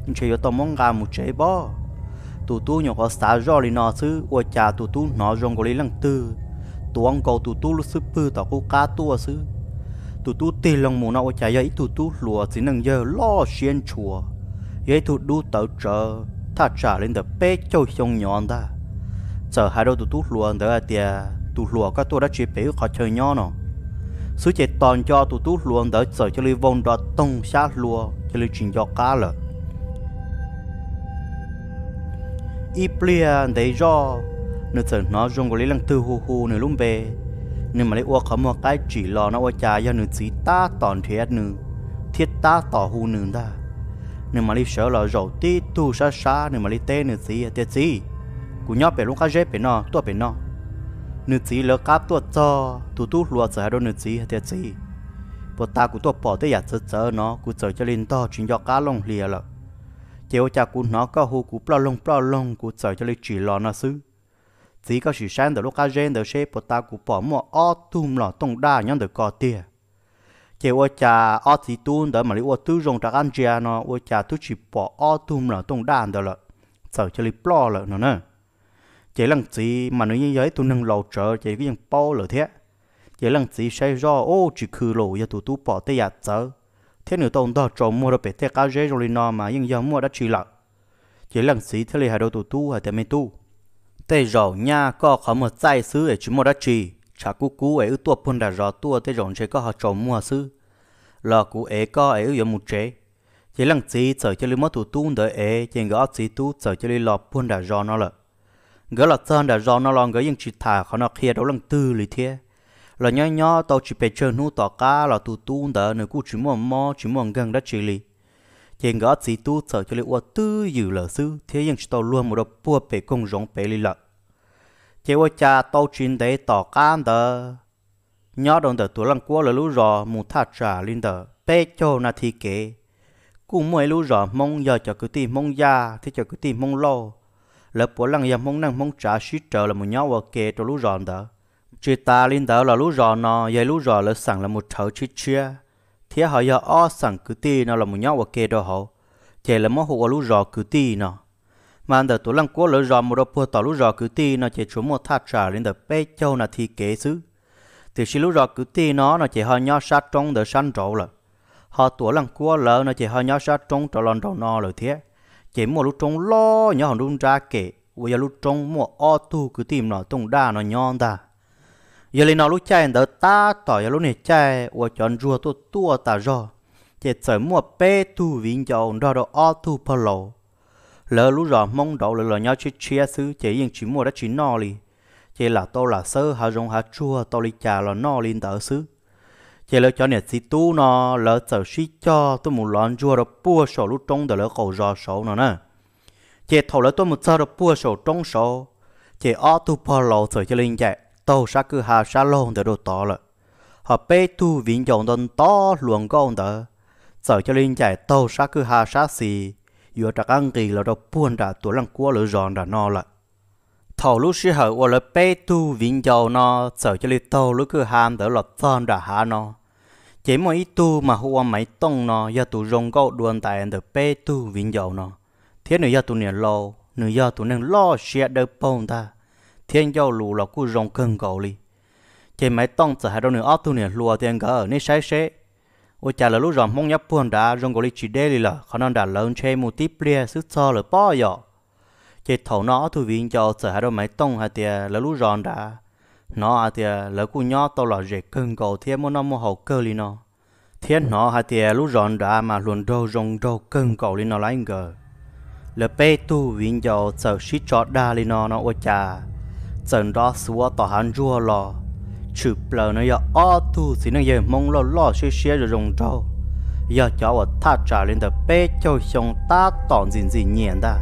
ntshe yuav tau muab nqa mus tsev pob. Tus tub nyuam qhuav xav zoj li no xwb ua cas tus tub hnov zoo nkaus li leej twg tuav nkaus tus tub lub xub pwg tom qub qab tuaj xwb. Tus tub tig loo mus no ua cas yog ib tug tub hluas txiv neej yawg loj siab ntshua, yog ib tug dub tawv tsawv thaj tsam li ntawm peb caug xyoo nyov ntag. Txawm hais rau tus tub hluas ntawd hais tias, Tus hluas, koj tuaj dab tsi pem wb qhov chaw nyob no? Xwb ces tos nco tus tub hluas ntawd txawm cia li vau nrov toog xyab hlua cia li tsis nco qab lawm. Ib pliag ntev zoj, nws txawm hnov zoo nkaus li leej twg hu hu nws lub npe. Nws mam li ua qhov muag qaib tsim los no ua cas yog nws txiv tab tom nrhiav nws thiab tab tom hu nws ntag. Nws mam li sawv los zaum tib tug sab sab, nws mam li teb nws txiv hais tias, Txiv, kuv nyob pem lub qab zeb pem no, tuaj pem no. Nws txiv lawv qab tuaj txog, tus tub hluas txawm hais rau nws txiv hais tias, Txiv, puas tas kuv tuaj pom tej yam txawv txawv no kuv txawm cia li ntog tsis nco qab looj hlias lawm. Ces ua cas kuv hnov koj hu kuv ploj loog ploj loog kuv txawm cia li tsim los no xwb. Txiv, koj sim saib ntawm lub qab zeb ntawd seb puas tas kuv pom muaj ob tug mlom tooj daj nyob ntawm ko tiag. Ces ua cas ob txiv tub ntawd mam li ua tib zoo rov qab ntsia no ua cas twb tsis pom ob tug mlom tooj daj ntawd lawm, txawm cia li ploj lawm no na. Ces leej txiv mas nws yeej yog ib tug neeg laus tsawv ces yeej paub lawm thiab. Ces leej txiv saib zoj, Ub, tsis khw los yog tus tub pom tej yam txawv thiab nws tau ntog tsaus muag rau pem tej qab zeb zoo li no mas yeej yog muaj dab tsi lawm. Ces leej txiv thiaj li hais rau tus tub hais tias, Me tub, tej zaum nyaj koj qhov muag txaij xwb es tsis muaj dab tsi, tshav kub kub es wb tuaj puag nram zos tuaj tej zaum ntshe koj ho tsaus muag xwb, los kuv ev koj es wb yuav mus tsev. Ces leej txiv txawm cia li muab tus tub ntawd ev ces nkawd ob txiv tub txawm cia li los puag nram zos no lawm. Nkawd los txog nram zos no los nkawd yeej tsis tham qhov no qhia rau leej twg li thiab. Los nyob nyob tau tsis pes tsawg hnub tom qab los tus tub ntawd nws kuj tsis muaj mob tsis muaj nkeeg dab tsi li. Ces nkawd ob txiv tub txawm cia li ua twj ywm lawm xwb thiab yeej tsis tau luag mus rau puag pem koog zoov pem li lawm. Ces ua cas tau tsis ntev tom qab ntawd, nyob rau ntawm Tuam Leej Kuab lawv lub zos mus thaj tsam li ntawm peb caug nas this kev, kuj muaj ib lub zos Hmoob yog cov kwv tij Hmoob Yaj thiab cov kwv tij Hmoob Lauj, lawv puav leej yog Hmoob neej Hmoob tsav sib raws los mus nyob ua ke rau lub zos ntawd. Tsis tas li ntawd los lub zos no yog ib lub zos lawv xeem los mus rhawv tshiab tshiab, thiab ho yog ob xeem kwv tij no los mus nyob ua ke rau hauv, ces lawv muab hu ua lub zos kwv tij no. Mas ntawm Tuam Leej Kuab lawv zos mus rau puag tom lub zos kwv tij no ces tsuas muaj thaj tsam li ntawm peb caug nas this kev xwb. Tiam sis lub zos kwv tij no no ces ho nyob sab roob ntawd sab nraud lawm, ho Tuam Leej Kuab lawv no ces ho nyob sab roob rov los nraum no lawm thiab. Ces muaj lub roob loj nyob hauv nruab nrab kem uas yog lub roob muaj ob tug kwv tij mlom tooj daj no nyob ntag. Yog li no lub caij ntawd tab tom yog lub niag caij uas cov ntsuag tuaj tuaj tas zog, ces txawm muaj peb tug viv ncaus nrog rau ob tug pog laus. Lawv lub zos Hmoob nraud lawv los nyob tshiab tshiab xwb ces yeej tsis muaj dab tsi noj li, ces lam tau lam xawb hav zoov hav tsuag tau li cas los noj li ntawd xwb. Ces lawv cov niam txiv tub no lawv txawm sib cog tuaj mus lov ntsuag rau puag saum lub roob ntawm lawv qaum zos saud no na. Ces thaum lawv tuaj mus txog rau puag saum roob saud, ces ob tug pog laus txawm cia li ncaim taug sab kwj ha sab laug ntawd rau tod lawm. Ho peb tug viv ncaus nto nto hluas nkauj ntawd txawm cia li ncaim taug sab kwj ha sab xis, yuav rov qab nqis los rau puag nram Tuam Leej Kuab lawv zos nram no lawm. Thaum lub sij hawm uas lawv peb tug viv ncaus no txawm cia li taug lub kwj ha ntawd los txog nram hav no, ces muaj ib tug mas hu ua Maiv Tooj no yog tus zoo nkauj dua ntais ntawm peb tug viv ncaus no, thiab nws yog tus niam laus, nws yog tus neeg loj siab dawb paug ntag, thiab ncauj lus los kuj zoo kawg nkaus li. Ces Maiv Tooj txawm hais rau nws ob tug niam hluas tias, Nkawd, nej saib seb, ua cas lawv lub zos Hmoob nyob puag nrad zoo nkaus li tsis deb li lawm, qhov no nram lawv ntshe mus tib pliag xwb txog lawm pob yom. Ces thaum no ob tug viv ncaus txawm hais rau Maiv Tooj hais tias lawv lub zos nrad, hnov hais tias lawv kuj nyob tau lom zem kawg nkaus thiab muaj noj muaj haus kawg li no, thiab hnov hais tias lub zos nrad mas hluas nraug zoo nraug kawg nkaus li no lauj nkawd. Lawv peb tug viv ncaus txawm sib tso dag li no no ua cas txawm nrov xuav tom hav ntsuag los, tshwm plaws no yog ob tug txiv neej yawg Hmoob loj loj siab siab zoo zoo nraug, yog cov uas thaj tsam li ntawm peb caug xyoo tab tom ntxim ntxim nyiam ntag.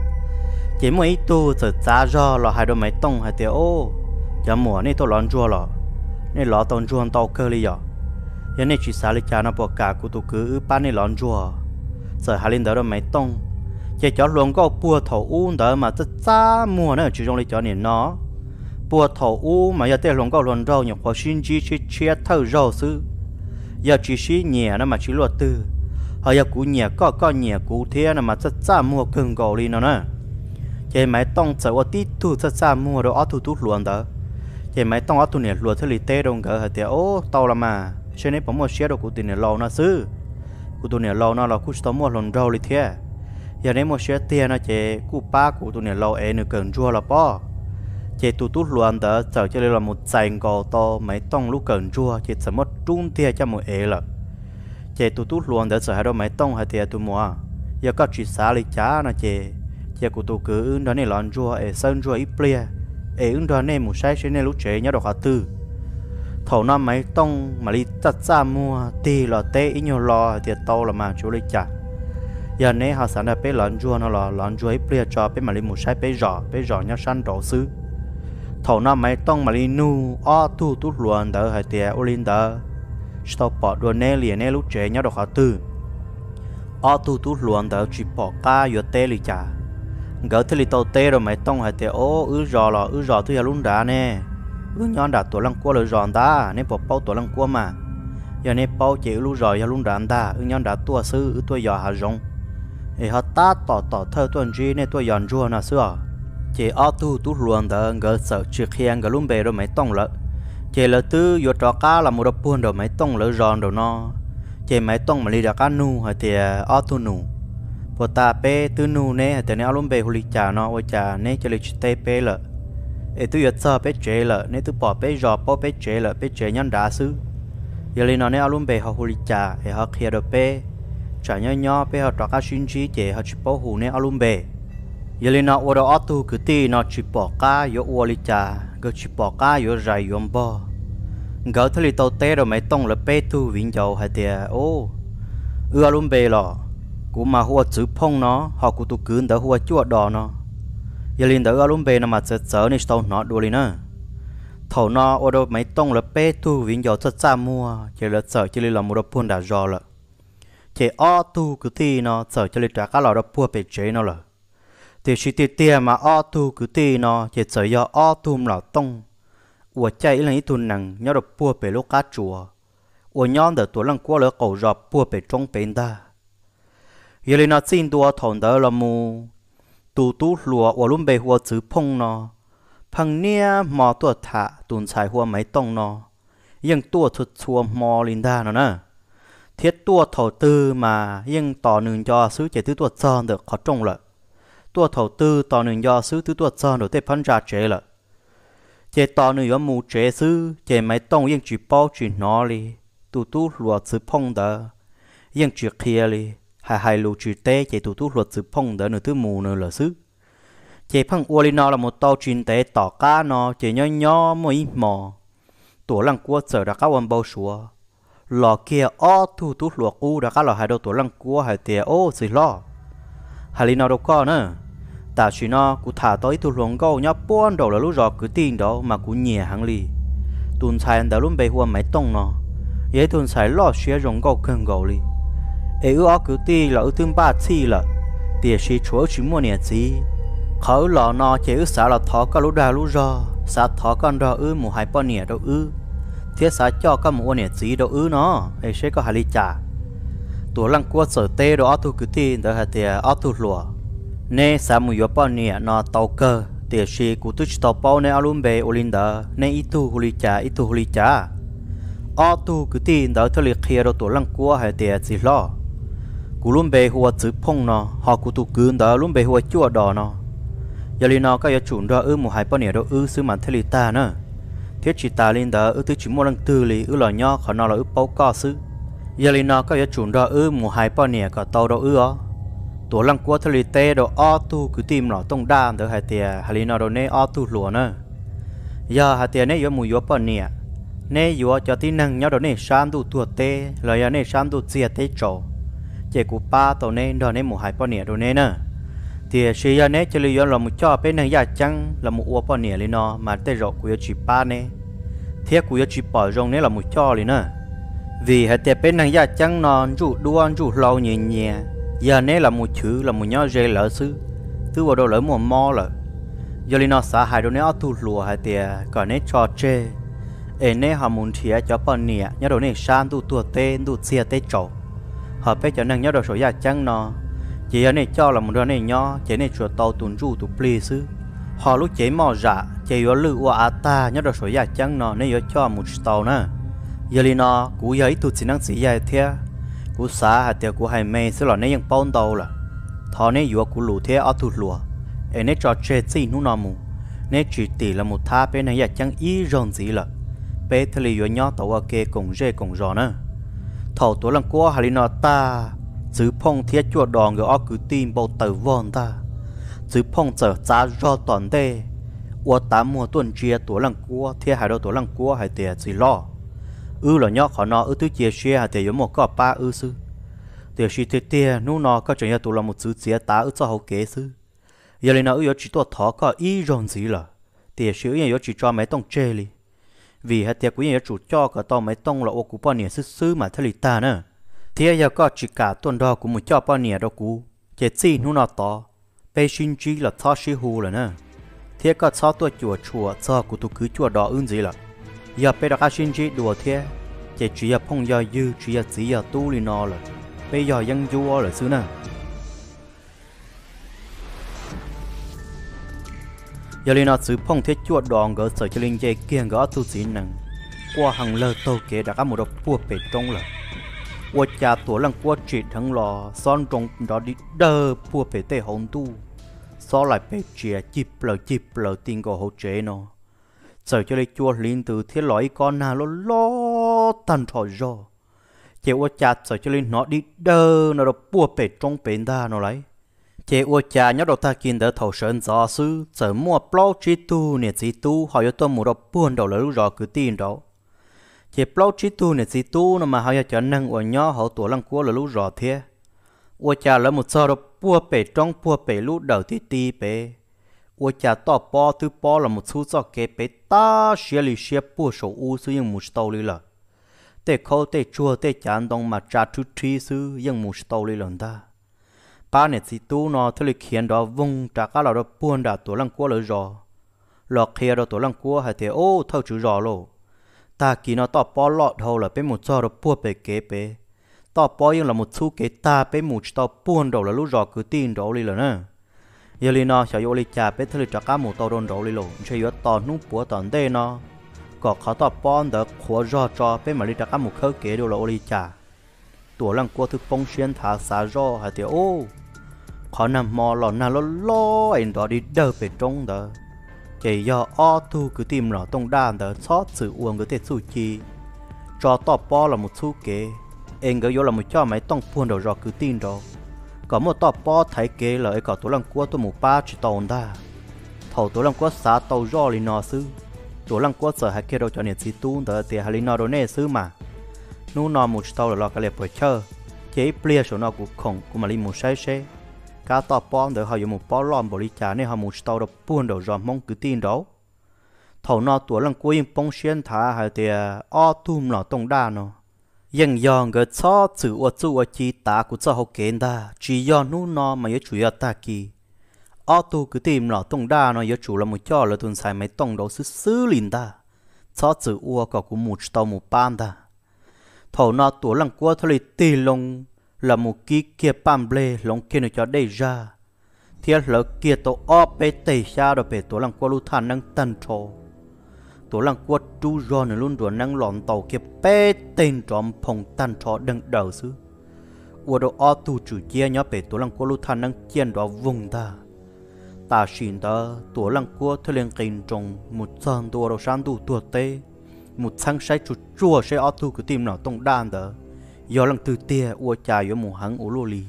Ces muaj ib tug txawm txav zog los hais rau Maiv Tooj hais tias, Au, cov muam, nej tuaj lov ntsuag los? Nej lov tau ntsuag ntau kawg li yom? Yog nej tsis xav li cas no puas kam kuv tus kwv wb pab nej lov ntsuag? Txawm hais li ntawd rau Maiv Tooj, ces cov hluas nkauj puag thaum ub ntawd mas txaj txaj muag na, tsis zoo li cov niam no. Puag thaum ub mas yog tej hluas nkauj hluas nraug nyuam qhuav sib ntsib tshiab tshiab thawj zaug xwb, yog tsis sib nyiam no mas tsis luaj twg, ho yog kuv nyiam koj koj nyiam kuv thiab no mas txaj txaj muag kawg nkaus li no na. Ces Maiv Tooj txawm ua tib tug txaj txaj muag rau ob tug tub hluas ntawd. Ces Maiv Tooj ob tug niam hluas thiaj li teb rau nkawd hais tias, Au, tau los mas, seb neb puas muaj siab rau kuv tus niam laus no xwb. Kuv tus niam laus no los kuj tsis tau muaj hluas nraug li thiab. Yog neb muaj siab tiag no ces kuj pab kuv tus niam laus ev nws kawm ntsuag los pob. Ces tus tub hluas ntawd txawm cia li los mus txais nkaus tau Maiv Tooj lub kawm ntsuag ces txawm muab rub ntiag coj mus ev lawm. Ces tus tub hluas ntawd txawm hais rau Maiv Tooj hais tias, Tus muam, yog koj tsis xav li cas no ces cia kuv tus kwv wb nrog nej lov ntsuag es xawb ntsuag ib pliag, es wb nrog nej mus saib seb nej lub tsev nyob rau qhov twg. Thaum no Maiv Tooj mam li txaj txaj muag tig los teb ib nyuag lo hais tias, Tau los mas, tsis ua li cas. Yog neb ho xav nrog peb lov ntsuag no los lov ntsuag ib pliag tso, peb mam li mus saib peb zos, peb zos nyob sab nraud xwb. Thaum no Maiv Tooj mam li nug ob tug tub hluas ntawd hais tias, Ua li ntawd, tsis tau pom dua neb li, neb lub tsev nyob rau qhov twg? Ob tug tub hluas ntawd tsis pom qab yuav teb li cas, nkawd thiaj li tau teb rau Maiv Tooj hais tias, Au, wb zos los wb zos twb yog lub nrad ne, wb nyob nram Tuam Leej Kuab lawv zos ntag, neb puas paub Tuam Leej Kuab mas? Yog neb paub ces wb lub zos yog lub nrad ntag, wb nyob nrad tuaj xwb, wb tuaj yos hav zoov, es ho tab tom tom thawj tuaj ntsib nej tuaj yos ntsuag no xwb os. Ces ob tug tub hluas ntawd nkawd txawm tsis qhia nkawd lub npe rau Maiv Tooj lawm, ces lawv twb yuav rov qab los mus rau puag nraum Maiv Tooj lawv zos nraum no. Ces Maiv Tooj mam li rov qab nug hais tias, Ob tug nus, puas tas peb twb nug neb hais tias neb ob lub npe hu li cas no ua cas neb cia li tsis teb peb lawm? Es twb yuav txog peb tsev lawm, neb twb pom peb zos paub peb tsev lawm, peb tsev nyob nrad xwb. Yog li no neb ob lub npe ho hu li cas es ho qhia rau peb, tsam nyob nyob peb ho rov qab sib ntsib ces ho tsis paub hu neb ob lub npe. Yog li no ua rau ob tug kwv tij no tsis pom qab yuav ua li cas, nkawd tsis pom qab yuav zais yuav npog. Nkawd thiaj li tau teb rau Maiv Tooj lawv peb tug viv ncaus hais tias, Au, wb ob lub npe los, kuv mas hu ua Txwv Phooj no, ho kuv tus kwv ntawd hu ua Cuaj Dos no. Yog li ntawd wb ob lub npe no mas txawv txawv, nej tsis tau hnov dua li na. Thaum no ua rau Maiv Tooj lawv peb tug viv ncaus txaj txaj muag ces lawv txawm cia li los mus rau puag nram zos lawm. Ces ob tug kwv tij no txawm cia li rov qab los rau puag pem tsev no lawm. Tiam sis tiag tiag mas ob tug kwv tij no ces txawm yog ob tug mlom tooj uas caij ib leeg ib tug nees nyob rau puag pem lub qab tsuas uas nyob ntawm Tuam Leej Kuab lawv qaum zos puag pem roob pem ntag. Yog li no txij ntua thaum ntawd los mus, tus tub hluas uas lub npe hu ua Txwv Phooj no pheej niaj hmo tuaj tham tus ntxhais hu ua Maiv Tooj no, yeej tuaj txhua txhua hmo li ntag no na. Thiab tuaj thaum twg mas yeej tos nws nco xwb ces twb tuaj txog ntawm qhov rooj lawm. Tuaj thaum twg tos nws nco xwb twb tuaj txog nraum tej phab ntsa tsev lawm. Ces tos nws yuav mus tsev xwb ces Maiv Tooj yeej tsis paub tsis hnov li. Tus tub hluas Txwv Phooj ntawd yeej tsis qhia li, hais hais lus tsis teb ces tus tub hluas Txwv Phooj ntawd nws twb mus nws lawm xwb. Ces pheej ua li no los mus tau tsis ntev tom qab no ces nyob nyob muaj ib hmo Tuam Leej Kuab txawm rov qab ua npau suav los kiag ob tug tub hluas qub rov qab los hais rau Tuam Leej Kuab hais tias, Au, txiv hlob, hais li no rau koj na, tam sim no kuv tham tau ib tug hluas nkauj nyob puag nraum lawv lub zos kwv tij nraud mas kuv nyiam heev li. Tus ntxhais ntawd lub npe hu ua Maiv Tooj no, yog ib tug ntxhais loj siab zoo nkauj kawg nkaus li. Es wb ob kwv tij los wb twb npaj txhij lawm, tiam sis tshuav wb tsis muaj niam txiv. Qhov wb los no ces wb xav los thov koj lub dag lub zog, xav thov koj nrog wb mus hais poj niam rau wb, thiab xav coj koj mus ua niam txiv rau wb no, es seb koj hais li cas. Tuam Leej Kuab txawm teb rau ob tug kwv tij ntawd hais tias, Ob tug hluas, neb xav mus yuav poj niam no tau kawg, tiam sis kuv twb tsis tau paub neb ob lub npe ua li ntawd, neb ib tug hu li cas ib tug hu li cas? Ob tug kwv tij ntawd thiaj li qhia rau Tuam Leej Kuab hais tias, Txiv hlob, kuv lub npe hu ua Txwv Phooj no, ho kuv tus kwv ntawd lub npe hu ua Cuaj Dos no. Yog li no koj yuav tsum nrog wb mus hais poj niam rau wb xwb mas thiaj li tag na. Thiab tsis tas li ntawd wb twb tsis muaj leej twg li, wb los nyob qhov no los wb paub koj xwb. Yog li no koj yuav tsum nrog wb mus hais poj niam kom tau rau wb os. Tuam Leej Kuab thiaj li teb rau ob tug kwv tij mlom tooj daj ntawd hais tias, Hais li no rau neb ob tug hluas na, yog hais tias neb yuav mus yuav poj niam, neb yuav cov tib neeg nyob rau nej sab ntuj tuag teb los yog nej sab ntuj txiag teb tsaus, ces kuv pab tau neb nrog neb mus hais poj niam rau neb na. Tiam sis yog neb cia li yuav los mus coj peb neeg yaj ceeb los mus ua poj niam li no mas tej zaum kuv yuav tsis pab neb, thiab kuv yuav tsis pom zoo neb los mus coj li na. Vim hais tias peb neeg yaj ceeb no ntsuj duab ntsuj hlau nyias nyias, yog neb los mus chwv los mus nyob ze lawv xwb, twb ua rau lawv muaj mob lawm. Yog li no xav hais rau neb ob tug hluas hais tias kom neb tso tseg, es neb ho mus nrhiav cov poj niam nyob rau nej sab ntuj tuag teb ntuj txiag teb tsaus. Ho peb cov neeg nyob rau saum yaj ceeb no, ces yog nej coj los mus nrog nej nyob ces nej tsuas tau tus ntsuj tus plig xwb. Ho lub cev moj zam ces yuav lwj ua av tag nyob rau saum yaj ceeb no, neb yuav coj mus tsis tau na. Yog li no kuv yog ib tug txiv neeb txiv yaig thiab, kuv xav hais tias kuv hais me xwb los neb yeej paub ntau lawm. Thov neb yuav kuv lus thiab ob tug hluas, es neb tso tseg txij hnub no mus, neb tsis tim los mus thab peb neeg yaj ceeb ib zaug ntxiv lawm, peb thiaj li yuav nyob tau ua ke koom zej koom zos na. Thaum Tuam Leej Kuab hais li no tag, Txwv Phooj thiab Cuaj Dos nkawd ob kwv tij npau taws vog ntag. Txwv Phooj txawm txav zog tom ntej, ua tav muag tuaj ntsia Tuam Leej Kuab thiab hais rau Tuam Leej Kuab hais tias, Txiv hlob, wb los nyob qhov no wb twb cia siab hais tias yuav muaj koj pab wb xwb, tiam sis tiag tiag hnub no koj tseem yog tus los mus txwv txiav tav wb txoj hauv kev xwb. Yog li no wb yuav tsis tuaj thov koj ib zaug ntxiv lawm, tiam sis wb yeej yuav tsis tso Maiv Tooj tseg li, vim hais tias kuv yeej yuav tsum coj kom tau Maiv Tooj los ua kuv poj niam xwb xwb mas thiaj li tag na. Thiab yog koj tsis kam tuaj nrog kuv mus coj poj niam rau kuv, ces txij hnub no tod peb sib ntsib los txhob sib hu lawm na. Thiab koj txhob tuaj cuam tshuam txog kuv tus kwv Cuaj Dos wb ntxiv lawm. Yog peb rov qab sib ntsib dua thiab, ces tsis yog phooj yog ywg, tsis yog txiv yog tub li no lawm, peb yog yeeb ncuab lawm xwb na. Yog li no Txwv Phooj thiab Cuaj Dos nkawd txawm cia li nce kiag nkawd ob tug txiv nees, quaj heev lawg taug kev rov qab mus rau puag pem roob lawm. Ua cas Tuam Leej Kuab tsim dheev los xob nroo nrov dig dawg puag pem tej hauv ntuj, xob laim pes tsia cig plaws cig plaws ti nkaus hauv tsev no. Txawm cia li cua hliv ntws thiab los ib kob nag loj loj tag nrho zog, ces ua cas txawm cia li hnov dig dawg no rau puag pem roob pem ntag no lauj. Ces ua cas nyob rau tag kis ntawd thaum sawv ntxov xwb txawm muaj plaub tsib tug niam txiv tub ho yuav tuaj mus rau puag nraum lawv lub zos kwv tij nraud. Ces plaub tsib tug niam txiv tub no mas ho yog cov neeg uas nyob hauv Tuam Leej Kuab lawv lub zos thiab. Ua cas lawv mus txog rau puag pem roob puag pem lub dawm ti ti pem, ua cas toj pob twb pob los mus txhub txoj kev pem tag siab li siab puag saum ub xwb yeej mus tsis tau li lawm. Tej khaub tej tsuag tej cav ntoo mas tsa rhwb rhib xwb yeej mus tsis tau li lawm ntag. Pab niam txiv tub no thiaj li khiav nrov voog rov qab los rau puag nram Tuam Leej Kuab lawv zos, los qhia rau Tuam Leej Kuab hais tias, Ub, thawj tswv zos lauj, tag kis no toj pob loj dhau lawm, peb mus txog rau puag pem kev pem, toj pob yeej los mus txhub kev tag, peb mus tsis tau puag nraum lawv lub zos kwv tij nraud li lawm na. Yog li no xyov yuav ua li cas peb thiaj li rov qab mus tau rau nraud li lauj? Ntshe yuav tos hnub puav tom ntej no kom qhov toj pob ntawd qhuav zog tso peb mam li rov qab mus khawb kev dua los ua li cas. Tuam Leej Kuab twb poob siab nthav xav zoj hais tias, Ub, qhov nag hmo los nag loj loj es nrov dig dawg pem roob ntawd, Ces yog ob tug kwv tij mlom tooj daj ntawd txhob txwm ua nkawd tej txuj ci tso toj pob los mus txhub kev, es nkawd yuav los mus coj Maiv Tooj puag nraum zos kwv tij nraud, kom muaj toj pob thaiv kev lawm es kom Tuam Leej Kuab tuaj mus pab tsis tau ntag. Thaum Tuam Leej Kuab xav tau zoj li no xwb, Tuam Leej Kuab txawm hais kiag rau cov niam txiv tub ntawd tias, Hais li no rau nej xwb mas, hnub no mus tsis tau lawm los kav liam puas chawj, ces ib pliag saum no kuv khoom kuv mam li mus saib seb kab toj pob ntawd ho yuav mus pob loj npaum li cas, nej ho mus tsis tau rau puag nraum zos Hmoob kwv tij nraud. Thaum no Tuam Leej Kuab yeej poob siab nthav hais tias ob tug mlom tooj daj no yeej yog nkawd txhob txwm ua txuj ua ci tav kuv txoj hau kev ntag, tsis yog hnub no mas yuav tsum yog tag kis. Ob tug kwv tij mlom tooj daj no yuav tsum los mus coj lawv tus ntxhais Maiv Tooj nraud xwb xwb li ntag, txhob txwm ua kom kuv mus tsis tau mus pab ntag. Thaum no Tuam Leej Kuab thiaj li tig loo los mus kib kiag paj nplej, hloov kiag nws cov dej zaj, thiab hlawv kiag tau ob peb teg xyab rau pem Tuam Leej Kuab lub thaj neeb tag nrho. Tuam Leej Kuab rub zog nws lub nruas neeb los ntaus kiag peb teg nrov nphoo tag nrho deeg daws xwb, ua rau ob tug tswm ciab nyob pem Tuam Leej Kuab lub thaj neeb ciaj nrov voog ntag. Tam sim ntawd Tuam Leej Kuab thiaj li nqis nroos mus txog ntua rau sab ntuj tuag teb, mus txheeb saib tsuag tsuag seb ob tug kwv tij mlom tooj daj ntawd yog leej twg tiag, ua cas yuav mus heev ua luaj li.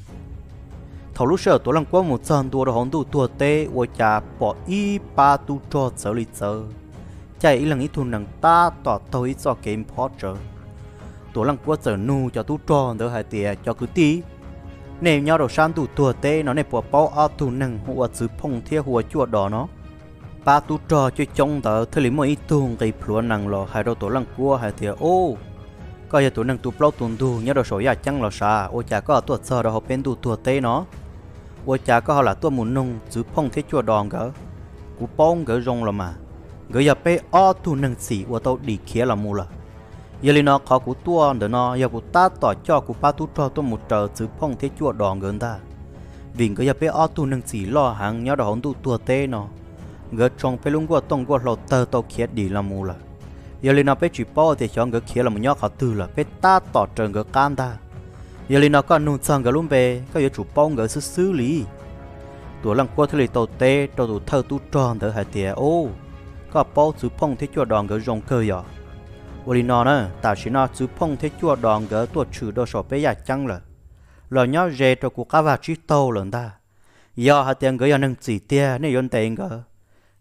Thaum lub sij hawm Tuam Leej Kuab mus txog ntua rau hauv ntuj tuag teb, ua cas pom ib pab tub rog txawv li txawv, caij ib leeg ib tug nees tab tom taug ib txoj kev nphob tsawv. Tuam Leej Kuab txawm nug cov tub rog ntawd hais tias, Cov kwv tij, nej nyob rau sab ntuj tuag teb no nej puas paub ob tug neeg hu ua Txwv Phooj thiab hu ua Cuaj Dos no? Pab tub rog coob coob ntawd thiaj li muaj ib tug nqis plhuav nees los hais rau Tuam Leej Kuab hais tias, Ub, koj yog tus neeg tu plaub tu ntug nyob rau saum yaj ceeb los sav, ua cas koj tuaj txog rau hauv peb ntuj tuag teb no? Ua cas koj ho lam tuaj mus noog Txwv Phooj thiab Cuaj Dos nkawd? Kuv paub nkawd zoo los mas, nkawd yog peb ob tug neeg txim uas tau dim khiav los mus lawm. Yog li no qhov kuv tuaj ntawm no yog kuv tab tom coj kuv pab tub rog tuaj mus raws Txwv Phooj thiab Cuaj Dos nkawd ntag, vim nkawd yog peb ob tug neeg txim loj heev nyob rau hauv ntuj tuag teb no. Nkawd tsoo peb lub nkuaj tooj nkuaj hlau tawg tau khiav dim los mus lawm. Yog li no peb tsis paub tias xyov nkawd khiav los mus nyob qhov twg lawm, peb tab tom raws nkawd qab ntag. Yog li no koj nug txog nkawd lub npe, koj yuav tsum paub nkawd xwb xwb li. Tuam Leej Kuab thiaj li tau teb rau tus thawj tub rog ntawd hais tias, Ub, koj paub Txwv Phooj thiab Cuaj Dos nkawd zoo kawg yom? Ua li no na, tam sim no Txwv Phooj thiab Cuaj Dos nkawd tuaj tshwm rau saum peb yaj ceeb lawm, los nyob ze rau kuv qab vaj tsib taug lawm ntag. Yog hais tias nkawd yog neeg txim tiag, nej yuav ntes nkawd,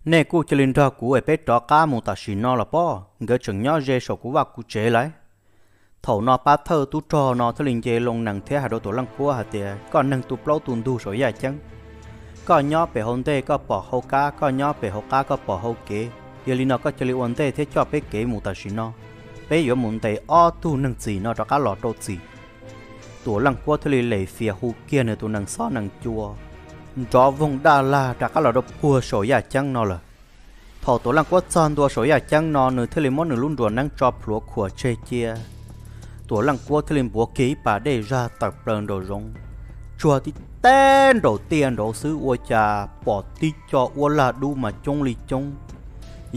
nej kuj cia li nrog kuv es peb rov qab mus tam sim no los pob, nkawd tseem nyob ze saum kuv vaj kuv tsev lawm. Thaum no pab thawj tub rog no thiaj li nce loo nees thiab hais rau Tuam Leej Kuab hais tias, Koj neeg tu plaub tu ntug saum yaj ceeb, koj nyob pem hauv ntej koj pom hauv qab, koj nyob pem hauv qab koj pom hauv kev. Yog li no koj cia li ua ntej thiab coj peb kev mus tam sim no, peb yuav mus ntes ob tug neeg txim no rov qab los rau txim. Tuam Leej Kuab thiaj li lem fias hu kiag nws tus nees xob nees cua, nrov voog daj lag rov qab los rau puag saum yaj ceeb no lawm. Thaum Tuam Leej Kuab txog ntua saum yaj ceeb no, nws thiaj li muab nws lub nruas neeb tso plhuav khuam tseg cia. Tuam Leej Kuab thiaj li npuav kiag ib pas dej zaj tawm plaws nraum zoov, tsuag tib teb nraum tiaj nraud xwb ua cas pom tib co uab lag dub mas coob li coob,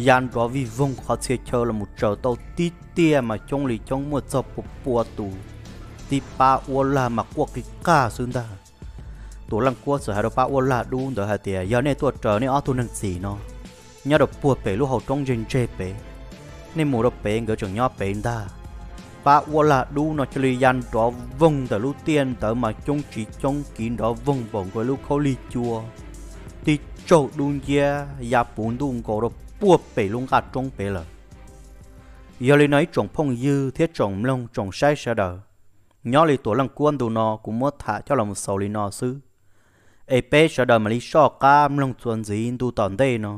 ya nrov vij voog qhov txhia chaw los mus tsaws tau tib tiaj mas coob li coob, muaj txog pua pua tus, tib pab uab lag mas quaj qig qag xwb ntag. Tuam Leej Kuab txawm hais rau pab uab lag dub ntawd hais tias, Yog nej tuaj raws nej ob tug neeg txim no, nyob rau puag pem lub hauv roob ntseg ntseg pem, nej mus rau pem nkawd tseem nyob pem ntag. Pab uab lag dub no cia li ya nrov voog ntawm lub tiaj ntawd mas coob tsis coob kiv nrov voog npaum nkaus lub khaub lig cua, tib tsaug dub nciab ya puv ntuj nkaus rau puag pem lub nqaj roob pem lawm. Yog li no ib tsoom phooj ywg thiab tsoom mloog tsoom saib sawv daws, nyob li Tuam Leej Kuab ntu no kuv muab tham coj los xaus li no xwb, es peb sawv daws mam li soj qab mloog txuas ntxiv ntu tom ntej no.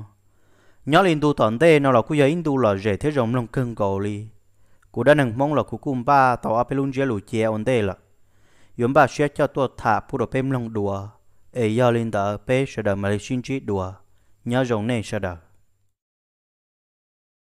Nyob li ntu tom ntej no los kuj yog ib ntu lom zem thiab zoo mloog kawg nkaus li. Kuv dab neeg Hmoob los kuv kuj npaj tau ob peb lub ntsiab lus cia ua ntej lawm, yuav npaj siab coj tuaj tham pub rau peb mloog dua. Es yog li ntawd peb sawv daws mam li sib ntsib dua. Nyob zoo nej sawv daws.